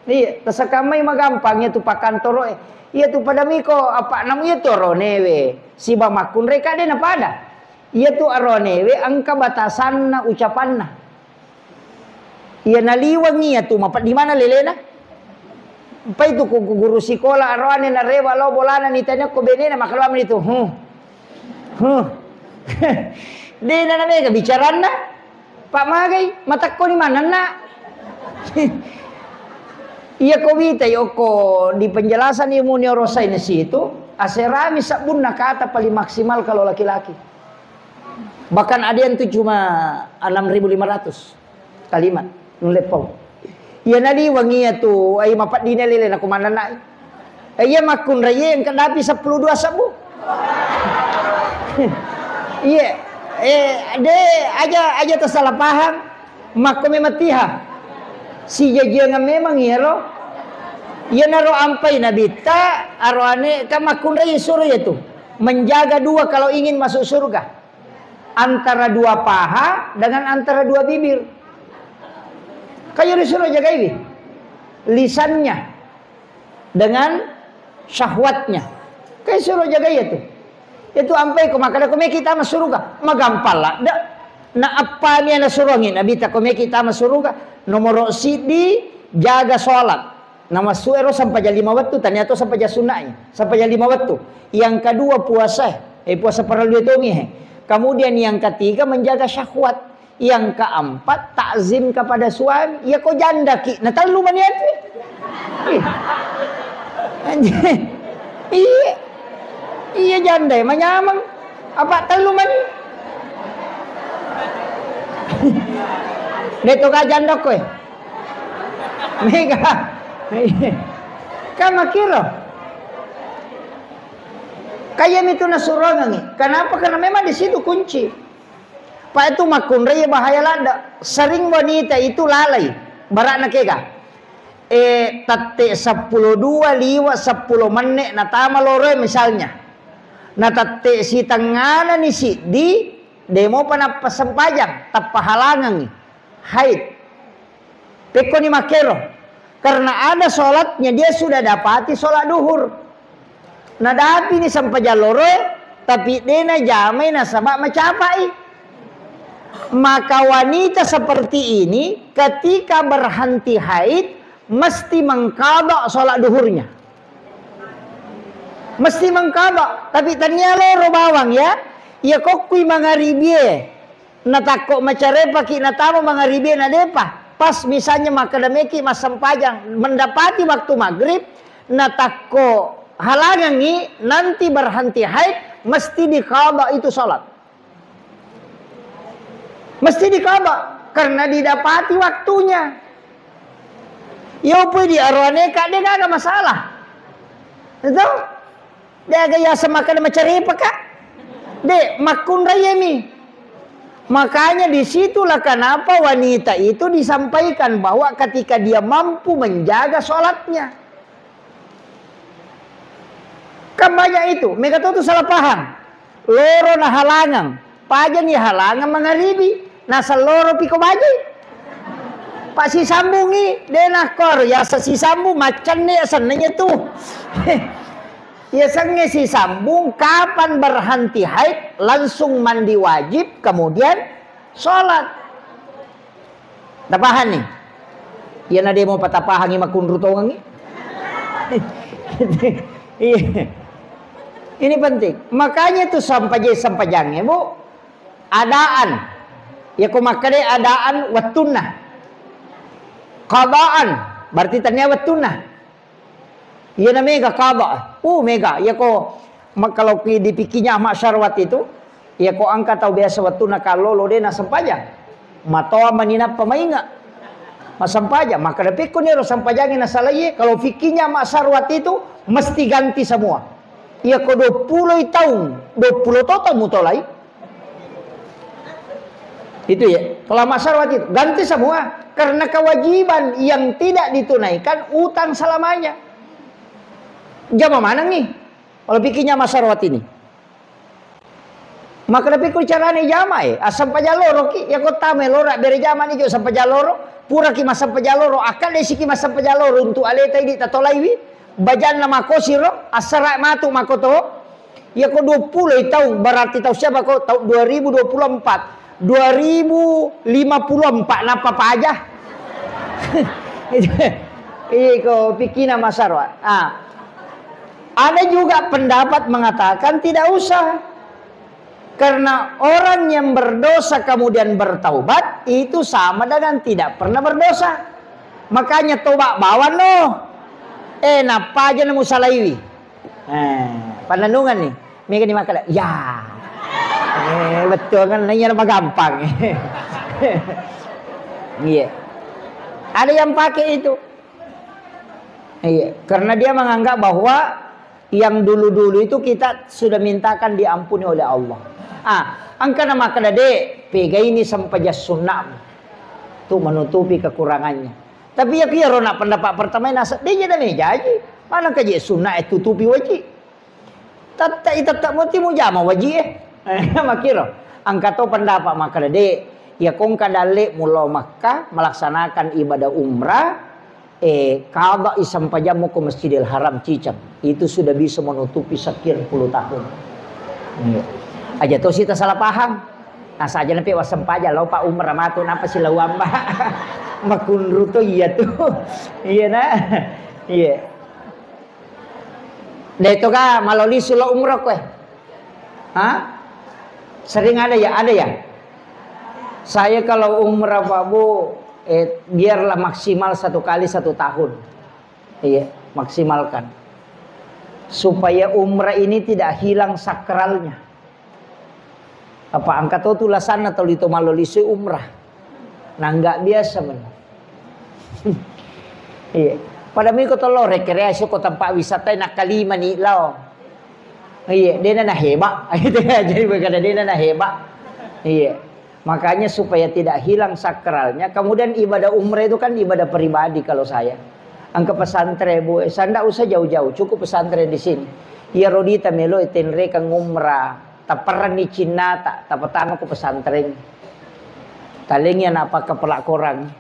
Iya, tasakamai magampang itu pakantoro. Iya tu pada miko apa namu iya tu aronewe. Siba makkunre kade na pada. Iya tu aronewe engka batasanna ucapanna. Iya naliweng iya tu, mapeddi mana lelena? Pai tu ku, ku guru sikola aroane narewa lao bolana nitanya ko benena, makaluang itu. Huh. Huh. Dena namega bicaranna. Pak magai, matakko ni manenna. Iya ko wita yoko di penjelasan ilmu neuroscience itu, aserami sabbunna kata paling maksimal kalau laki-laki. Bahkan ada yang tuh cuma enam ribu lima ratus kalimat nulle pau. Iya naliweng iya tu, ai mapeddine lele na kumanenna. Eh, iya makkunrai iya yang kedapi sepuluh dua sebbu. Iya. Eh, de aja, aja tersalah paham. Makko memang tiha. Sijajiangan memang iyaro. Iyanaro ampai nabitta aroane kan makkunrai suro iya tu. Menjaga dua kalau ingin masuk surga. Antara dua paha dengan antara dua bibir. Kayo disuruh jagaiwi lisannya dengan syahwatnya. Kayo suruh jagai itu. Itu ampai ko makkeda ko meki tama suruga, magampang ladde. Na appami ana suruangi Nabitta ko meki tama suruga, nomoro siddi jaga sholat. Namassu ero sempajang lima wettu, tania to sempajang sunna'i, sempajang lima wettu. Yang kedua puasa, eh, puasa parellu tomi, eh. Kemudian yang ketiga menjaga syahwat. Yang keempat takzim kepada suami. Iya ko janda ki, na tellu mani atu. Ih. Anjing. Iya. Iya janda manyameng. Apa tellu mani? De to ga janda koe. Mega. Kan makkiro. Kaya mitu nasurongangi. Kenapa? Karena memang di situ kunci. Pak itu makkunrai bahaya ladde. Sering wanita itu lalai. Barakna kega. Eh, tette seppulo dua liwa seppulo menne natama loroe misalnya. Na tette sitengngana ni siddi demo panappa sempajang, tappa halangangi. Haid. Pekkoni makkero. Karena ada sholatnya, dia sudah dapati sholat duhur. Nadapini sempajang loroe, tapi de najamai nasaba macapai. Maka wanita seperti ini ketika berhenti haid mesti mengqadha sholat duhurnya. Mesti mengqadha, tapi tania loro bawang ya. Iya kokkui mangaribie, natakko macarepaki natama mangaribie nadepa. Pas misalnya makkadameki massempajang mendapati waktu maghrib, natakko halangangi nanti berhenti haid, mesti diqadha itu sholat. Mesti diqadha karena didapati waktunya. Yo pui di aroane ka de gaga masalah. Itu? De aga yaseng makkada macarepa ka. De makkunraiemi. Makanya disitulah kenapa wanita itu disampaikan bahwa ketika dia mampu menjaga sholatnya. Kan banyak itu, mega to tu salah paham. Loro nahalangang, pajani halangang mangaribi, naseng loro piko baji. Pak sisambungi, de nakkoro, yasa sisambung, maccanne yasenna tu. Yasengnge sisambung, kapan berhenti haid, langsung mandi wajib, kemudian sholat. Tapahang ni? Iyana de mo patapahangi makunru tongengi. Iya. Ini penting. Makanya tu sampaje-, sampajangnge, Bu, adaan. Ya ko makkade adaan wettunna. Qadaan, berarti tania wettunna. Iyana mega qada. Uh, mega. Iyako ma-, kalau ki di fikihnya Ahmad Syarwat itu, iyako engka tau biasa wettunna kallolo de nasempajang. Matoa mani nappa mainga. Massempajang, maka dapikko niro sempajangi nasalai, kalau fikihnya Ahmad Syarwat itu mesti ganti semua. Iyako dua puluh taung, dua puluh toto mutolai. Itu ya, kalau Ahmad Syarwat itu ganti semua karena kewajiban yang tidak ditunaikan utang selamanya. Jama maneng nih, kalau pikirnya Ahmad Syarwat ini. Maka tapi ku carane jama e, asam pajaloro ki, ya kota melora bere jama ni jo sampajaloro, pura ki masampajaloro, akal desi ki masampajaloro untuk aleta ini tatolaiwi, bajanna makosiro, asara matu makoto, Iyako dua puluh taung, berarti taung siapa ko? Taung dua ribu dua puluh empat. Dua ribu lima puluh empat napa paja? Iko pikirna masarwa. Ah. Ada juga pendapat mengatakan tidak usah. Karena orang yang berdosa kemudian bertaubat itu sama dengan tidak pernah berdosa. Makanya tobat bawang no. Eh, napa aja nemu salaiwi. Eh, pannennungeng ni. Mega ni makkeda, ya. Eh, betul kan? Nah, iya magampang. Iya. Ada yang pakai itu. Iya, karena dia menganggap bahwa yang dulu-dulu itu kita sudah mintakan diampuni oleh Allah. Ah, engka na makkeda, de, pegai ni sempajang sunnah tu menutupi kekurangannya. Tapi ya kira nak pendapat pertama nasa, de jadi mejaji. Mana kaji sunnah itu tutupi wajib. Tette i tette moti mujama waji e. Makkiro. Engka to pendapat makkeda, de, iya ko engka dalle mulo Makkah melaksanakan ibadah umrah, eh, qada i sempajammu ko Masjidil Haram ciceng. Itu sudah bisa menutupi sekian puluh tahun. Iya. Aja to sita salah paham. Nah, saja nape wassempaja lo Pak umrah matu napa silawamba. Makunru to iya tu. Iya nah. Iya. Dai toga maloli sulo umroh kowe? Hah? Sering ada ya? Ada ya? Saya kalau umrah Pak Bu, eh, biarlah maksimal satu kali satu tahun. Iya, maksimalkan. Supaya umrah ini tidak hilang sakralnya. Apa engka to tulasanna tuli to malolisi umrah. Nangga biasa men. Iya. Pada miko to lo rekreasi ko tempat wisata nakkalima ni lao. Iya, dena na heba. Jadi berkata dena na heba. Iya. Makanya supaya tidak hilang sakralnya. Kemudian ibadah umrah itu kan ibadah pribadi kalau saya. Engka pesantren, Bu, eh, saya ndak usah jauh-jauh, cukup pesantren di sini. Iya rodita melo tenrekeng umrah. Taperranni cinnata, tapatama ko pesantren. Talengi anak pakka pelakorang.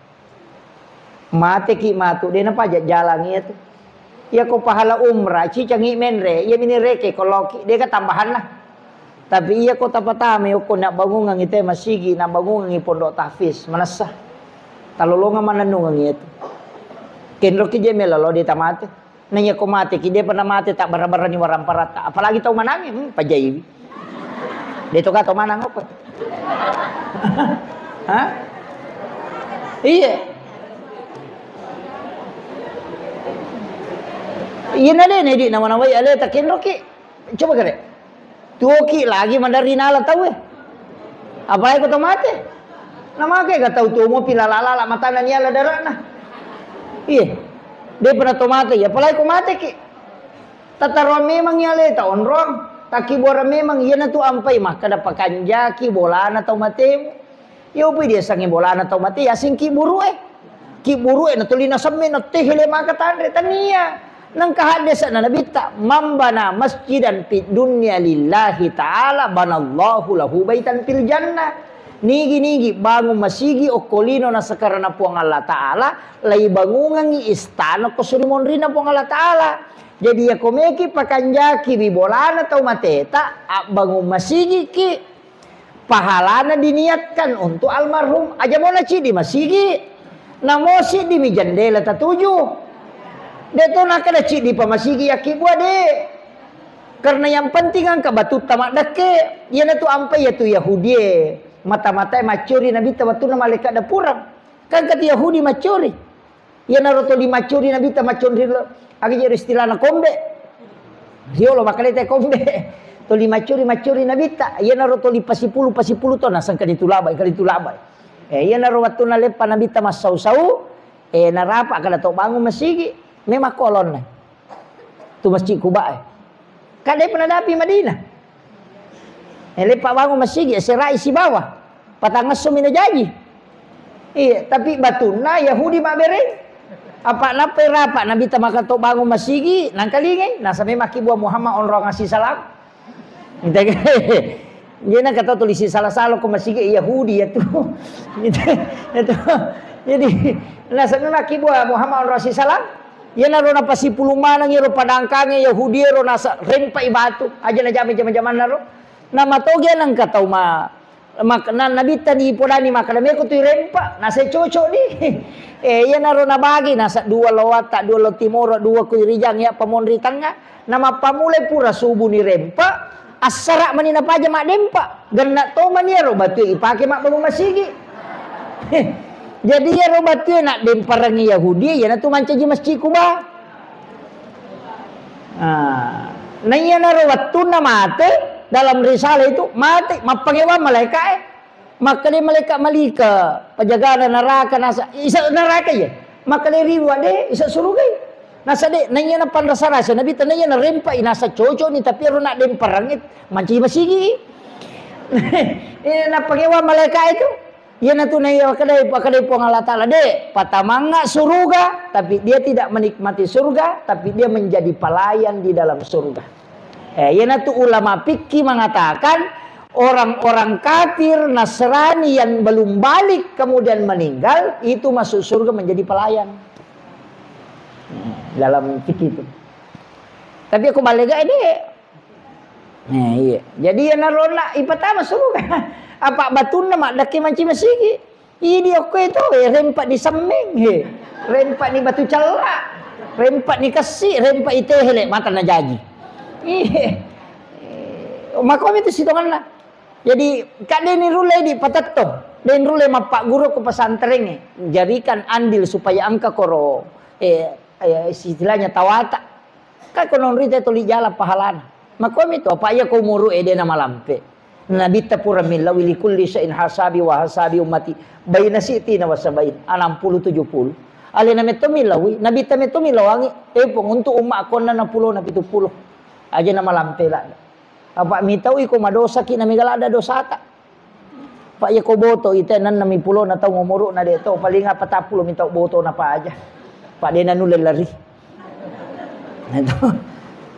Mate ki matu, de napaja jalang iya tu. Iya ko pahala umrah, cicangi menre, iya mini reke ko loki, de ka tambahanna. Tapi iya ko tapatama okko nabbangungengngi te masigi, nabbangungengngi pondok tahfiz, manessa. Talolongeng manennungengngi itu. Kenroki je melo lo de tamate. Naiya ko mate ki, depa namate tak bara-barani waramparatta. Apalagi tau manangi, hmm, pajaiwi. De to ka tau manang apa? Hah? Iya. Iya na de ne di nawa-nawai ale tak kenroki. Coba kare. Tuoki lagi maderri nala tau e. Apalagi ko to mate. Na make ga tau tuo mopi lala-lala matana niala darana. Iya. De pernah to mate, ya apalagi ko mate ki. Tataroang memang ya le ta onrong. Takkibuarang memang iya na tu ampai makkada pakanjaki bolana tau matemu. Iya upi diasengngi bolana tau mate, yaseng kibburu'e. Kibburu'e natuli nasemme, nattehele maka tanre, tania. Nengka haddesa na nabitta, "Man bana masjidan fid dunya lillahi ta'ala, banallahu lahu baitan fil jannah." Nigi-nigi bangun masigi okko lino nasekarana Puang Allah Ta'ala, laibangungengngi istana ko suri monrinna Puang Allah Ta'ala. Jadi, iya ko meki pakanjaki wi bolana tau mateta, abbangun masigi ki. Pahalana diniatkan untuk almarhum. Aja mo na ciddi masigi, namo siddi mi jendela tatuju. De to nakkeda ciddi pa masigi yakkibua de. Karena yang penting engka batutta maddekke, iyanatu ampai yatu Yahudie. Mata-matae maccori nabitta wettunna malaikat dapurang. Kan kati Yahudi maccori. Iyanaro toli maccori nabitta macconri lo, aga jero istilahna kombe. Riolo makkalete kombe. Toli maccori, maccori nabitta. Iyanaro toli pasipulu, pasipulu to naseng kali tulabai, kali tulabai. Eh, iyanaro wettunna leppa nabitta massau-sau, eh, narapa kada to bangun masigi, memang kolonna. Tu Masjid Kuba e. Kan depa nadapi Madinah. Eh, leppa bangun masigi, serai sibawa. Patangngesso mi najaji. Iya, tapi batunna Yahudi mabbereng. Apa nappai rapa nabitta maka to bangun masigi, nangkalingai, nasa memang kibua Muhammad onrong asi salam. Gitu. Dia nang kata tulis salah-salah ko masigi Yahudi ya tu. Gitu. Itu. Jadi, nasa memang kibua Muhammad onrong asi salam. Iyanaro napasipulung maneng iyaro padangkange Yahudi ero nasa rempai batu. Aja najama jama-jamanna ro. Namatoge nengka tau ma, mak-, na-, nabitta ni podani makkada meko tu irempa, nasa cocok ni. Eh, iyanaro nabagi nasa dua lo watta, dua lo timoro, dua ku irijang ya pamonri tengnga. Namappamulai pura subu ni rempa, assara mani napaja maddempa. Genna to mani ero batu ipake mabbangun masigi. Jadi iyaro batue naddemperengngi Yahudi, iyanatu mancaji Masjid Kuba. Ah, naiyanaro wettunna mate dalam risalah itu, mate, mappangewang malaika'e. Makkeda malaikat Malika, pajagana neraka nasa, isa neraka ya. Makkeda riwa de, isa surugai. Nasa de, naiyana panrasa-rasa, nabitta naiyana rempai nasa cocok ni, tapi ero naddemperengngi, mancaji masigi. Eh, nappangewang malaika'e tu. Iyanatu naiya wakkedai, pakkedai Puang Allah Ta'ala, de, patamangnga suruga, tapi dia tidak menikmati surga, tapi dia menjadi pelayan di dalam surga. Eh, iyanatu ulama fikih mengatakan, orang-orang kafir Nasrani yang belum balik kemudian meninggal, itu masuk surga menjadi pelayan. Hmm, dalam fikih itu. Tapi aku balik aja deh. Eh, iya. Jadi iyanaro na ipatama suruga. Apa batunna maddekke manci masigi. Idi okko itu, eh, rempa ni semmeng, eh. Rempa ni batu cella. Rempa ni kessi, rempa itehele, mata najaji. Iya. Eh, makomi tu sitonganna. Jadi, kak deni rulle di patetto. Den rulle mappagguru ko pesantrengnge. Jadikan andil supaya engka koro, eh, eh, istilahnya tawata. Kan ko nonrita tuli jala pahalana. Makomi to, apa iya ko umuru ede na malampe. Nabitta pura millawi likulli syai'in hasabi wa hasabi ummati baina sitina wa sabain, enam puluh tujuh puluh. Alena metto millawi, nabitta metto millawangi, eh, Pung, untuk umma konna enam puluh na pitu puluh. Aja na malampe la. Apa mitau iko madosa ki na mega lada dosata. Pak, iya ko boto ite nennemi pulona taung umuru'na de to, paling apa tappulo mi tau boto na paja. Pak, de nanulle lari. Itu.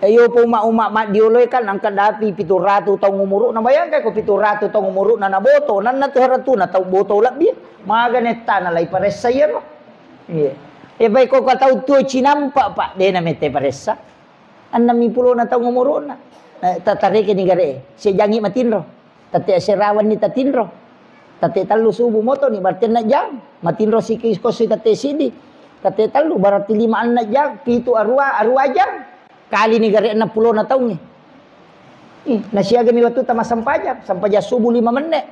Eh, iyo po uma-uma maddioloe kan engka dapi pitu ratu taung umuru'na. Bayangkan ko pitu ratu taung umuru'na na boto, nanna tu haratuna tau boto lebbi. Magane tana lai paressa iyaro. Iya. Eh, baik ko tau tuo cinampa, Pak, de na mete paressa. Enneng mi pulona taung umuru'na. Eh, ta-, tareke ni gare. Sejangi matinro. Tette serawanni tatinro. Tette tellu subuh motoni, berarti enneng jam. Matinro siki kosi tette sidi. Tette tellu, berarti lima enneng jam. Pitu arua, arua jam. Kali ni gare enam puluh na taungngi. Ih, nasiagami wettu tama sempajang. Sempajang subuh lima menit.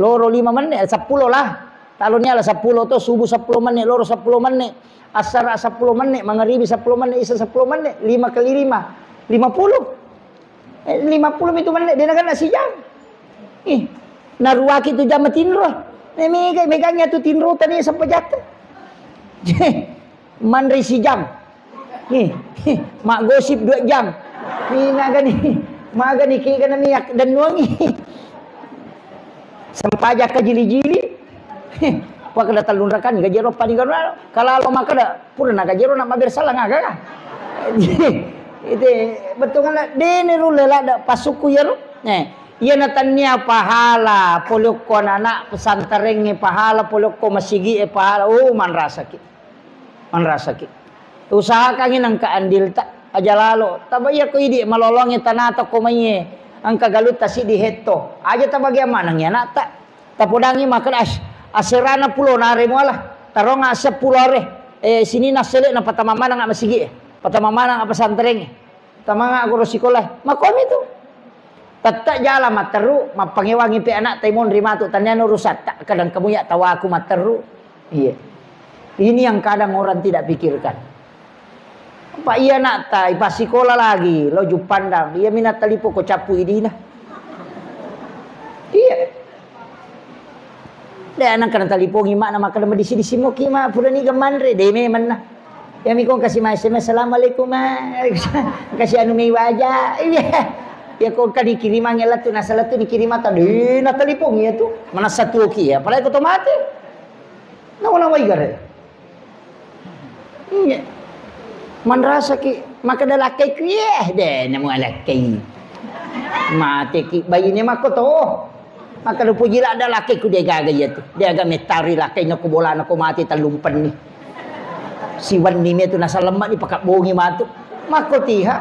Loro lima menit, eh, seppulo lah. Talo ni ala seppulo to, subuh seppulo menit, loro seppulo menit. Asara seppulo menit, mangaribi seppulo menit, isa seppulo menit. Lima kali lima, lima puluh. Eh, lima puluh itu menit, dia nak sijam. Ih, naruaki tu jam tinro. Eh, mega, megangnya tu tinro tadi sampai jatuh. Manre sijam. Nih, maggosip dua jam. Nih, magani, magani ki kana miak dan nuangi. Sempajang ka jili-jili. Wah, kada tellung rakani gajero pani kana. Kalau lo maka da, pura na gajero na maber salah ngaga ka. Itu betul kan, dene rulle lada pasuku yero. Eh, iya na tania pahala polokko anak pesantren, pahala polokko masigi, eh, pahala. Oh, manrasaki. Manrasaki. Usahakangngi nengka andilta, aja lalo. Taba iya ko idi malolongngi tanata ko maiye, engka galutta siddi hetto. Aja tabagiang manengngi anakta. Tapodangngi makkeda, "As-, aserana pulo nare muala. Taronga seppulo are. Eh, sini nassele na patama maneng masigi. Patama maneng pesantren." Tamanga guru sikola, makomi tu. Tette jala matteru, mappangewangi pe anak tai monri matu, taniana urusatta, kadang kamu ya tawaku matteru. Iya. Ini yang kadang orang tidak pikirkan. Pak iya anak tai, pas sikola lagi, lo Jupandang, iya mina talipo ko cappu idina. Iya. De, anak kana talipongi mak, na makkeda madisi-disi moki mak, pura niga manre, de memenna. Ya miko kasi ma S M S, "Assalamualaikum, Ma." Kasi anu mei waja. Iya. Ya ko engka dikirimangngi lettu, nasa lettu dikirimata, de, na talipongi ya tu. Manassa tuoki ya, apalagi ko to mate. Na wala wai gare. Iya. Manrasaki, makkeda lakkaiku, "Yeh, de, namu alakkai." Mateki baine makko to. Makkeda puji ladda lakkaiku, de gaga iya tu. De aga mettari lakkai nako bolana ko mate tellumpenni. Siwenni me tu nasalemmani pakabbongi matu. Makko tiha.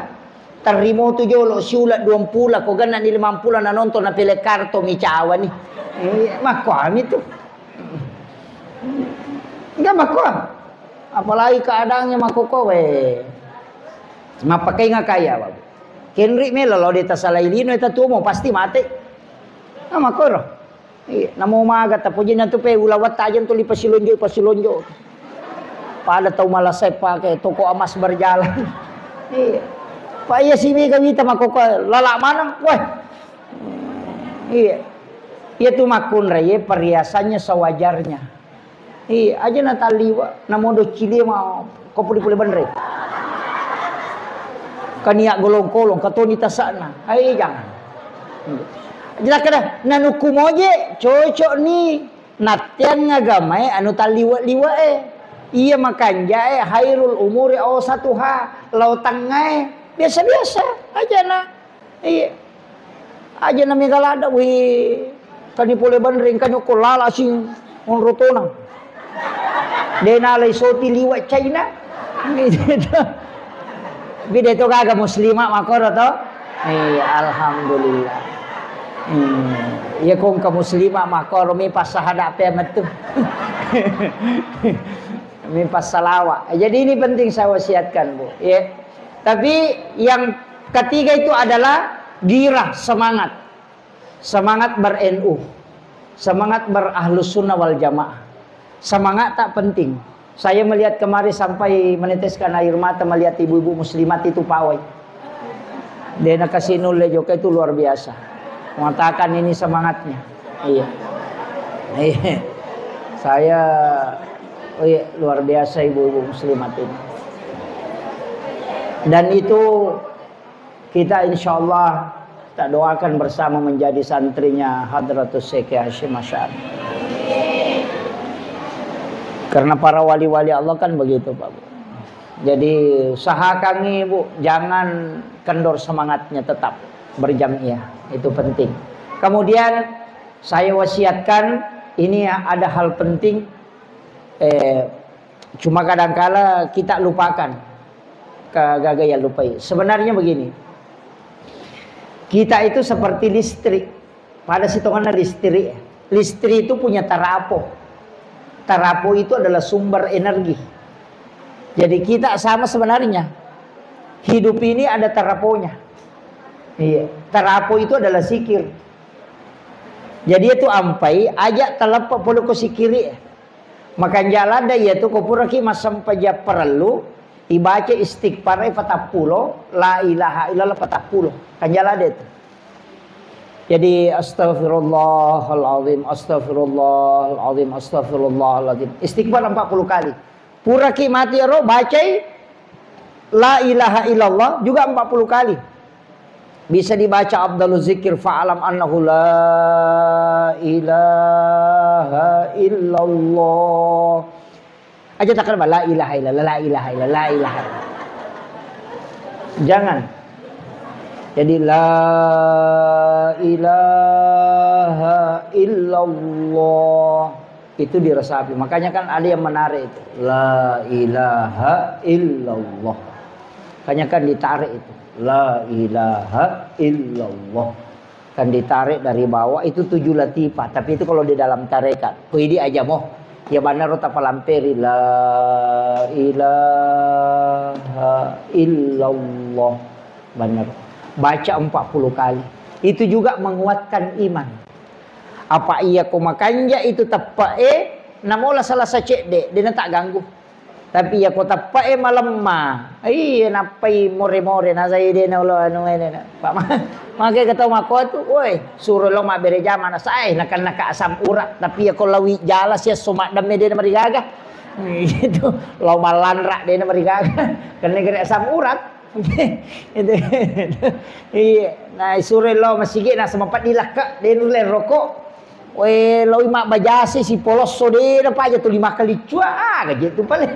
Terrimo tu jolo siula duampula, ko genna ni limampula na nonton na pele karto mi cawani. Eh, makko ami tu. Enggak makko. Apalagi keadaannya makko ko we. Mappakai ngakaya, Bapak. Kenri melo lo de tasalai lino eta tuo mo pasti mate. Nah, makko ro. Iya, namo maga tapojinna tu pe ulawat tajeng tu li pasilonjo, pasilonjo. Pada tau malasai pake toko emas berjalan. Iya. Pak iya si mega wita makoko lala maneng. Weh. Iya. Iya tu makkunrai, iya perhiasannya sewajarnya. Iya, aja na talliwa, na modo cilie ma ko puli-puli benre. Kania golong-kolong, katoni tasakna. Hai, jangan. Jelas kada, nanukku moje, cocok ni. Nattiang agamae anu talliwa-liwa e. Iya makanjae hairul umuri ausatuha, lao tangngae. Biasa-biasa aja na. Iya. Aja na mega ladda, wih, kani pole banreng, kani okko lala sing onrotona. De nalai soti liwa China. Bide to gaga muslimah makoro to? Iya, alhamdulillah. Hmm. Iya, kong ke muslimah makoro mi pas sahada pe metu. Mi pas salawa. Jadi ini penting saya wasiatkan, Bu. Ya. Tapi yang ketiga itu adalah girah, semangat. Semangat ber-N U. Semangat ber-Ahlus Sunnah wal Jamaah. Semangat tak penting. Saya melihat kemari sampai meneteskan air mata melihat ibu-ibu muslimat itu pawai. Dena kasih nulle joka itu luar biasa. Mengatakan ini semangatnya. Iya. Iya. Saya, oh iya, luar biasa ibu-ibu muslimat ini. Dan itu kita insya Allah kita doakan bersama menjadi santrinya Hadratus Syekh Hasyim Asy'ari. Karena para wali-wali Allah kan begitu, Pak Bu. Jadi usahakan Ibu jangan kendor semangatnya, tetap berjamiah. Itu penting. Kemudian saya wasiatkan, ini ada hal penting, eh, cuma kadangkala kita lupakan. Kagagaya lupai. Sebenarnya begini. Kita itu seperti listrik. Pada sitonganna listrik. Listrik itu punya tarapo. Tarapo itu adalah sumber energi. Jadi kita sama sebenarnya. Hidup ini ada taraponya. Iya, tarapo itu adalah zikir. Jadi itu ampai aja' taleppa pole ko sikiri. Makanja' ladde' iya tu ko puraki massempajang parellu, ibaca istighfar e patappulo, la ilaha illallah patappulo. Kanja' ladde' tu. Jadi, astagfirullahaladzim, astagfirullahaladzim, astagfirullahaladzim. Istighfar empat puluh kali. Puraki mati ero, bacai la ilaha illallah juga empat puluh kali. Bisa dibaca afdalu zikir, fa'lam annahu la ilaha illallah. Aja' takkeda la ilaha illallah, la ilaha illallah, la ilaha illallah. Jangan. Jadi la ilaha illallah. Itu diresapi. Makanya kan ada yang menarik itu. La ilaha illallah. Makanya kan ditarik itu. La ilaha illallah. Kan ditarik dari bawah itu tujuh latifah. Tapi itu kalau di dalam tarekat. Ko idi aja' mo. Ya benar tapalamperi. La ilaha illallah. Benar. Baca empat puluh kali. Itu juga menguatkan iman. Apa iya ko makanja' itu teppe'e, namola salasa cedde', de' na tagganggu. Tapi iya ko teppe'e malemma, iya nappai more-more, nasai de' na ulo anu ene na. Pak ma-, make ketau mako tu, woi, suro lo mabbere jama na sae, naka-naka asam urat. Tapi iya ko lawi jala sia so maddemme de' na marigaga. Itu, lo malanra de' na marigaga. Kenne gere asam urat. Itu. Iya, na suro lo masigi na sama peddi lakke, de' nulle roko. We, loi mabbajasi sipolosso de' na paja tu lima kali cua, ah, gaje tu pale.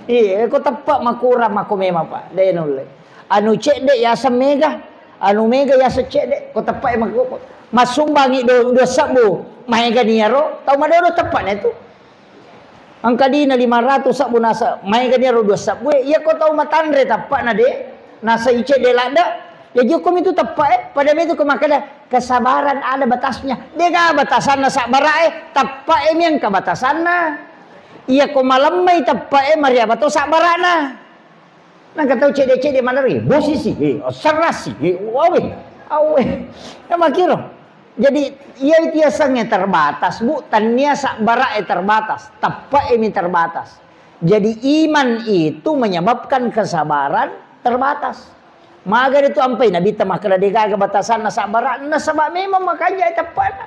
Iya, ko teppe' makurang mako memang, Pak. De' nulle. Anu cedde' yaseng mega, anu mega yaseng cedde', ko teppe' mako. Massumbangi do-, dua sebbu, maega niaro, tau madodo teppe' na tu. Engka dina lima ratus sebbu nasa, maega niaro dua sebbu e, iya ko tau matanre teppe' na de', nasa icedde' ladde', ya jokkomi tu teppe' e, pada metu ko makkeda, kesabaran ada batasnya. De' ga batasanna sabbara' e, teppe' e mi engka batasanna. Iya ko malemmai teppe' e, mariaba to sabbara'na. Nengka tau cedde'-cedde' maneng, eh, bosisi, eh, serrasi, eh, wawe, awe. Ya makkiro. Jadi, iya itu yasengnge terbatas, Bu. Tannia sabbara' e terbatas, teppe' e mi terbatas. Jadi, iman itu menyebabkan kesabaran terbatas. Maga itu ampai Nabitta makkeda de' gaga batasanna sabbara', nasaba' memang makanja' e teppe'na.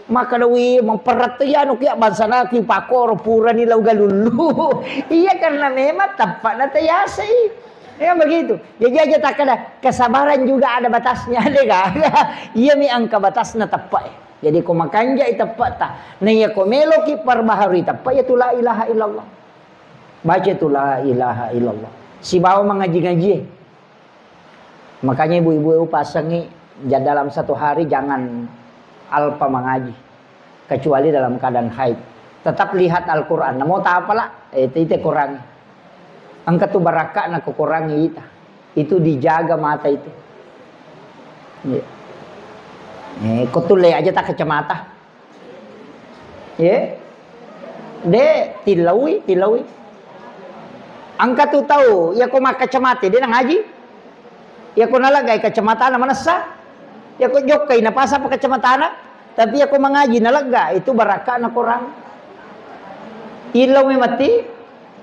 Makkeda, "Wi, memperrat to anu kia bangsana ki pakoro purani lao galullu." Iya, karena memang teppe'na tayasei. Ya begitu. Jadi aja takkeda, kesabaran juga ada batasnya, de' gaga. Iya mi engka batasna teppe' e. Jadi ko makanjai teppe'ta. Na iya ko meloki perbaharui teppe', ya tu la ilaha illallah. Baca tu la ilaha illallah. Sibawa mangaji-ngaji. Makanya ibu-ibu pasangi, ja-, dalam satu hari jangan alpa mangaji, kecuali dalam keadaan haid. Tetap lihat Al-Quran. Namo tapala, eh, itu, itu Quran. Engka tu barakka na ko Quran ita. Itu dijaga mata itu. Iya. Eh, ko tulle aja tak kacamata. Ye? De, tillaui, tillaui. Engka tu tau, iya ko makkacamata, de nangaji. Iya ko naleggai kacamatana manessa. Iya ko jokkai napasang pa kacamatana. Tapi iya ko mangaji nalegga, itu barakkana Quran. Illau mi matti,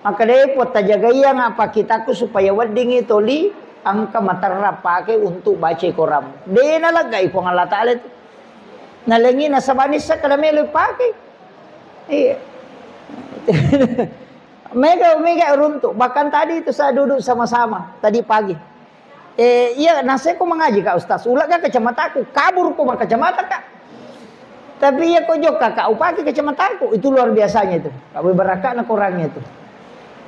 makkedai Puang, tajagaiang apa kitakku supaya weddingngi toli engka materra pake untuk baca Quran. De naleggai Puang Allah Taala itu. Nalengi nasaba nisseng kada melo ipake. Iya. Mega, mega runtu. Bahkan tadi itu saya duduk sama-sama tadi pagi. Eh, iya, naseko mangaji, Kak Ustaz. Ulega kacamataku, kabur ko kacamata, Kak. Tapi iya ko jokka, Kak, upake kacamataku. Itu luar biasanya itu. Kak, barakkana Qurannya itu.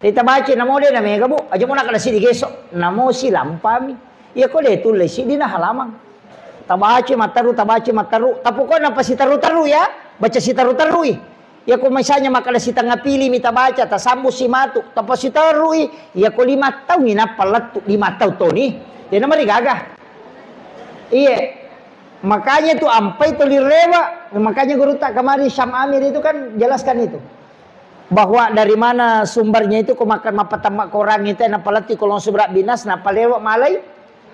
Kita baca namo de na mega, Bu. Aja mo nakada sidi geso. Namo silampami. Iya ko de tulle sidi na halaman. Tabaca matteru, tabaca matteru. Tapokona pasiteru-teru ya. Baca siteru-terui. Iya ko misalnya makkada sitengnga pili mi tabaca, tasambung si matu, tapasiterui. Iya ko lima taung inappa lettu, lima taung toni. Dena marigaga. Iya. Makanya itu ampai tuli rewa. Makanya guru tak kemarin Syam Amir itu kan jelaskan itu. Bahwa dari mana sumbernya itu, ko makan mapatamma Quran itu, na palati kolong subra binas, na palewa malai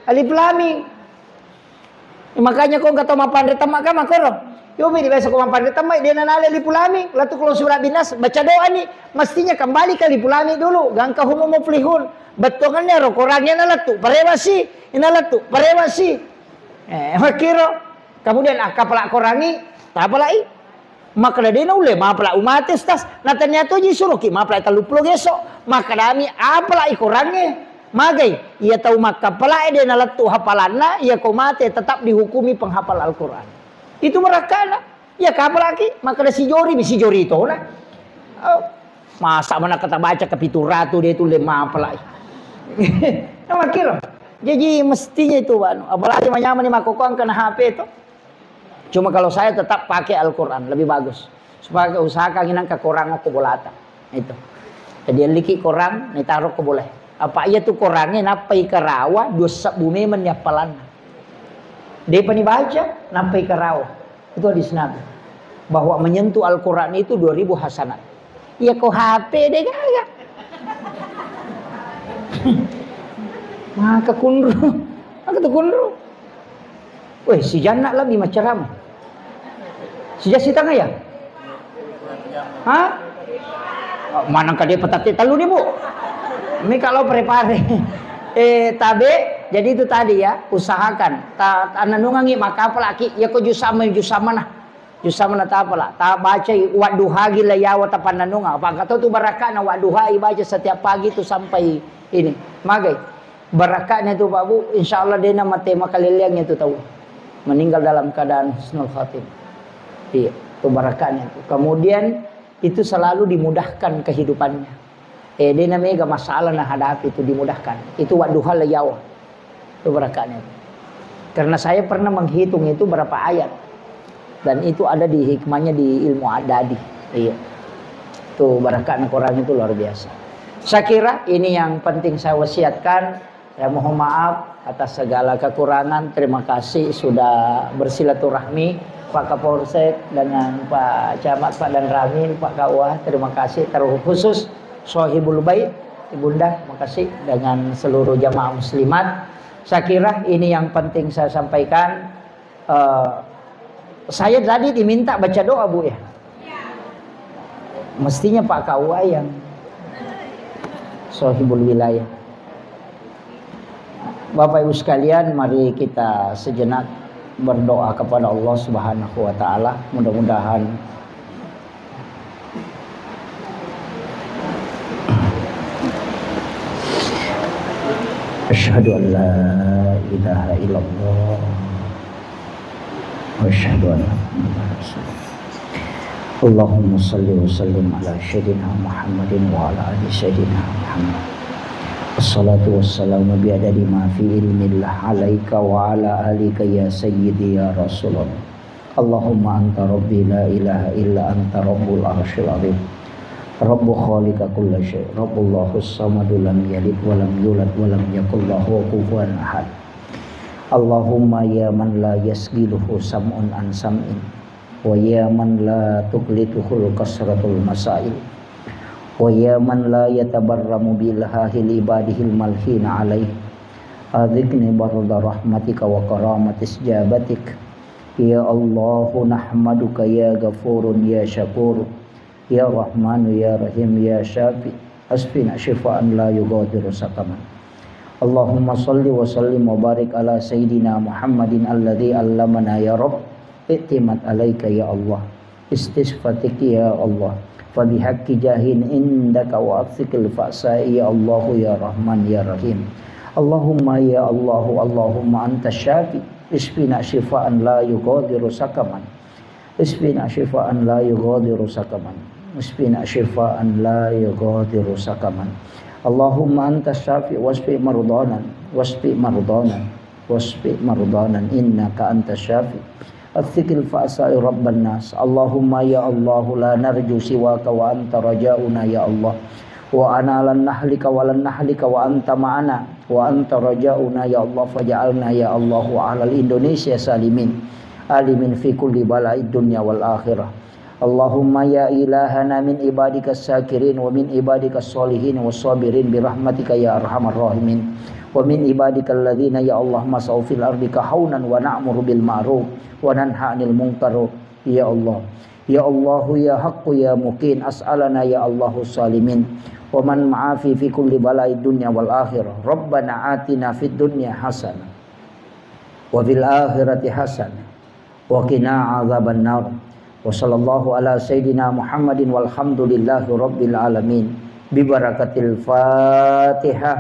alif lam mim. Makanya ko engka to mapanre temma kan makoro. Yo mi biasa ko mapanre temma, dia nanale alif lam mim, latu kolong subra binas, baca doa ni, mestinya kembali ke alif lam mim dulu, gangka humu muflihun. Bettuangannya ro Qurannya na latu, parewa si, ina latu, parewa si. Eh, makiro. Kemudian, ah, kapala Qurangi, tapalai. Makkeda de naulle mapala umate, Ustaz. Na tania toji suroki mapala telluppulo geso. Makkedami apalai Qurangnge. Magai, iya tau makkapalae de nalettu hafalanna, iya ko mate tetap dihukumi penghafal Al-Quran. Itu barakkana. Iya kapalaki, makkeda sijori mi sijori tona. Oh, masa mana kata baca ke pitu ratu de tulle mapalai. Nah, makkiro. Jadi mestinya itu, anu, apalagi manyamani makkokoang kena H P itu. Cuma kalau saya tetap pakai Al-Quran, lebih bagus. Supaya usahakan inang ke Quran ko bolata. Itu. Jadi liki Quran, ni taruh ko boleh. Apa iya tu Qurannya nappai karawa, dua sebbu memang ni appalanna. Depa ni baca, nappai karawa. Itu hadis Nabi. Bahwa menyentuh Al-Quran itu dua ribu hasanat. Iya ko H P de gaga. Maka kunru. Maka tu kunru. Weh, si Janna lebih macam. Si Jasi tengah ya? Hah? Mana ka dia petate telu ni, Bu? Mi kalau prepare. Eh, tabe, jadi itu tadi ya, usahakan. Ta, ta nanungangi maka apalagi ya ko jusama jusama nah. Jusama na tapala, ta bacai wadduha gi la yawa tapannanunga. Apa engka to tu barakana wadduha ibaca setiap pagi tu sampai ini. Magai. Barakana tu, Pak Bu, insya Allah dena mate makaleleang itu tau. Meninggal dalam keadaan husnul khatimah. Iya, tu barakana tu. Kemudian itu selalu dimudahkan kehidupannya. Eh, de na mega masalah na hadapi itu dimudahkan. Itu wadduha la yawa. Itu barakatnya itu. Karena saya pernah menghitung itu berapa ayat. Dan itu ada di hikmahnya di ilmu adadi. Iya. Itu barakatnya Quran itu luar biasa. Saya kira ini yang penting saya wasiatkan. Ya, mohon maaf atas segala kekurangan. Terima kasih sudah bersilaturahmi, Pak Kapolsek dengan Pak Camat, Pak Danramil, Pak K U A. Terima kasih terkhusus Sohibul Bait, Ibunda, makasih, dengan seluruh jamaah muslimat. Saya kira ini yang penting saya sampaikan. Eh, saya tadi diminta baca doa, Bu, ya? Mestinya Pak K U A yang sohibul wilayah. Bapak Ibu sekalian, mari kita sejenak berdoa kepada Allah Subhanahu wa Ta'ala. Mudah-mudahan Asyhadu an la ilaha illallah. Wa asyhadu anna Muhammadar Rasulullah. Allahumma salli wa sallim ala Sayyidina Muhammadin wa ala ali Sayyidina Muhammad. Wassalatu wassalamu biadadi ma fi ilmillah alaika wa ala alika ya Sayyidi ya Rasulullah. Allahumma anta rabbi la ilaha illa anta rabbul arsyil azim. Rabbu khaliqa kulla syai. Rabbullahus samadu lam yalid wa lam yulad wa lam yakul lahu kufuwan ahad. Allahumma ya man la yasgiluhu sam'un an sam'in. Wa ya man la tuglituhul kasratul masail. Wa ya man la yatabarramu bi ilhahil ibadihil malhina alaih. Adhikni barda rahmatika wa karamati ijabatik. Ya Allahu nahmaduka ya Ghafurun ya Syakur, ya Rahmanu ya Rahim ya Syafi, asfina syifaan la yughadiru saqaman. Allahumma salli wa sallim wa barik ala Sayyidina Muhammadin alladzi allamana ya Rabb, i'timad alaika ya Allah, istisfatik ya Allah, fa bihaqqi jahin indaka wa atfiqil fa'sa ya Allahu ya Rahman ya Rahim. Allahumma ya Allahu, Allahumma anta syafi, isfina syifaan la yughadiru saqaman. Isfina syifaan la yughadiru saqaman. Isfina syifaan la yughadiru saqaman. Allahumma anta syafi wasfi mardana, wasfi mardana, wasfi mardana innaka anta syafi. Atfiqil fa'sa'i rabban nas. Allahumma ya Allahu la narju siwaka wa anta rajauna ya Allah. Wa ana lan nahlika wa lan nahlika wa anta ma'ana. وأنت رجاؤنا يا الله، فاجعلنا يا الله أهل الإندونيسيا سالمين، آمنين في كل بلاء الدنيا والآخرة. اللهم يا إلهنا من عبادك الشاكرين ومن عبادك الصالحين والصابرين برحمتك يا أرحم الراحمين، ومن عبادك الذين يا الله مسحوا في الأرض كهونا ونأمر بالمعروف وننهى عن المنكر يا الله. يا الله يا حق يا مكين، أسألنا يا الله السالمين، ومن معافي في كل بلاء الدنيا والآخرة. ربنا آتنا في الدنيا حسنة وفي الآخرة حسنة وقنا عذاب النار. وصلى الله على سيدنا محمد والحمد لله رب العالمين ببركة الفاتحة.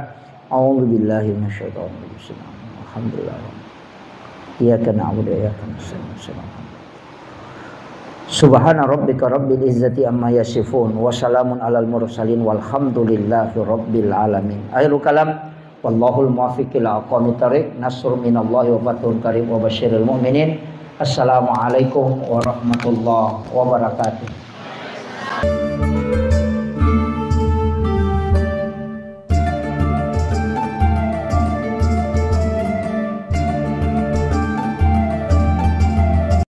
أعوذ بالله من الشيطان الرجيم. بسم الله الرحمن الرحيم. الحمد لله. إياك نعبد وإياك نستعين. سبحان ربك رب العزة عما يصفون وسلام على المرسلين والحمد لله رب العالمين. آخر كلام. والله الموفق إلى أقوم الطريق. نصر من الله وفتح قريب وبشر المؤمنين. السلام عليكم ورحمة الله وبركاته.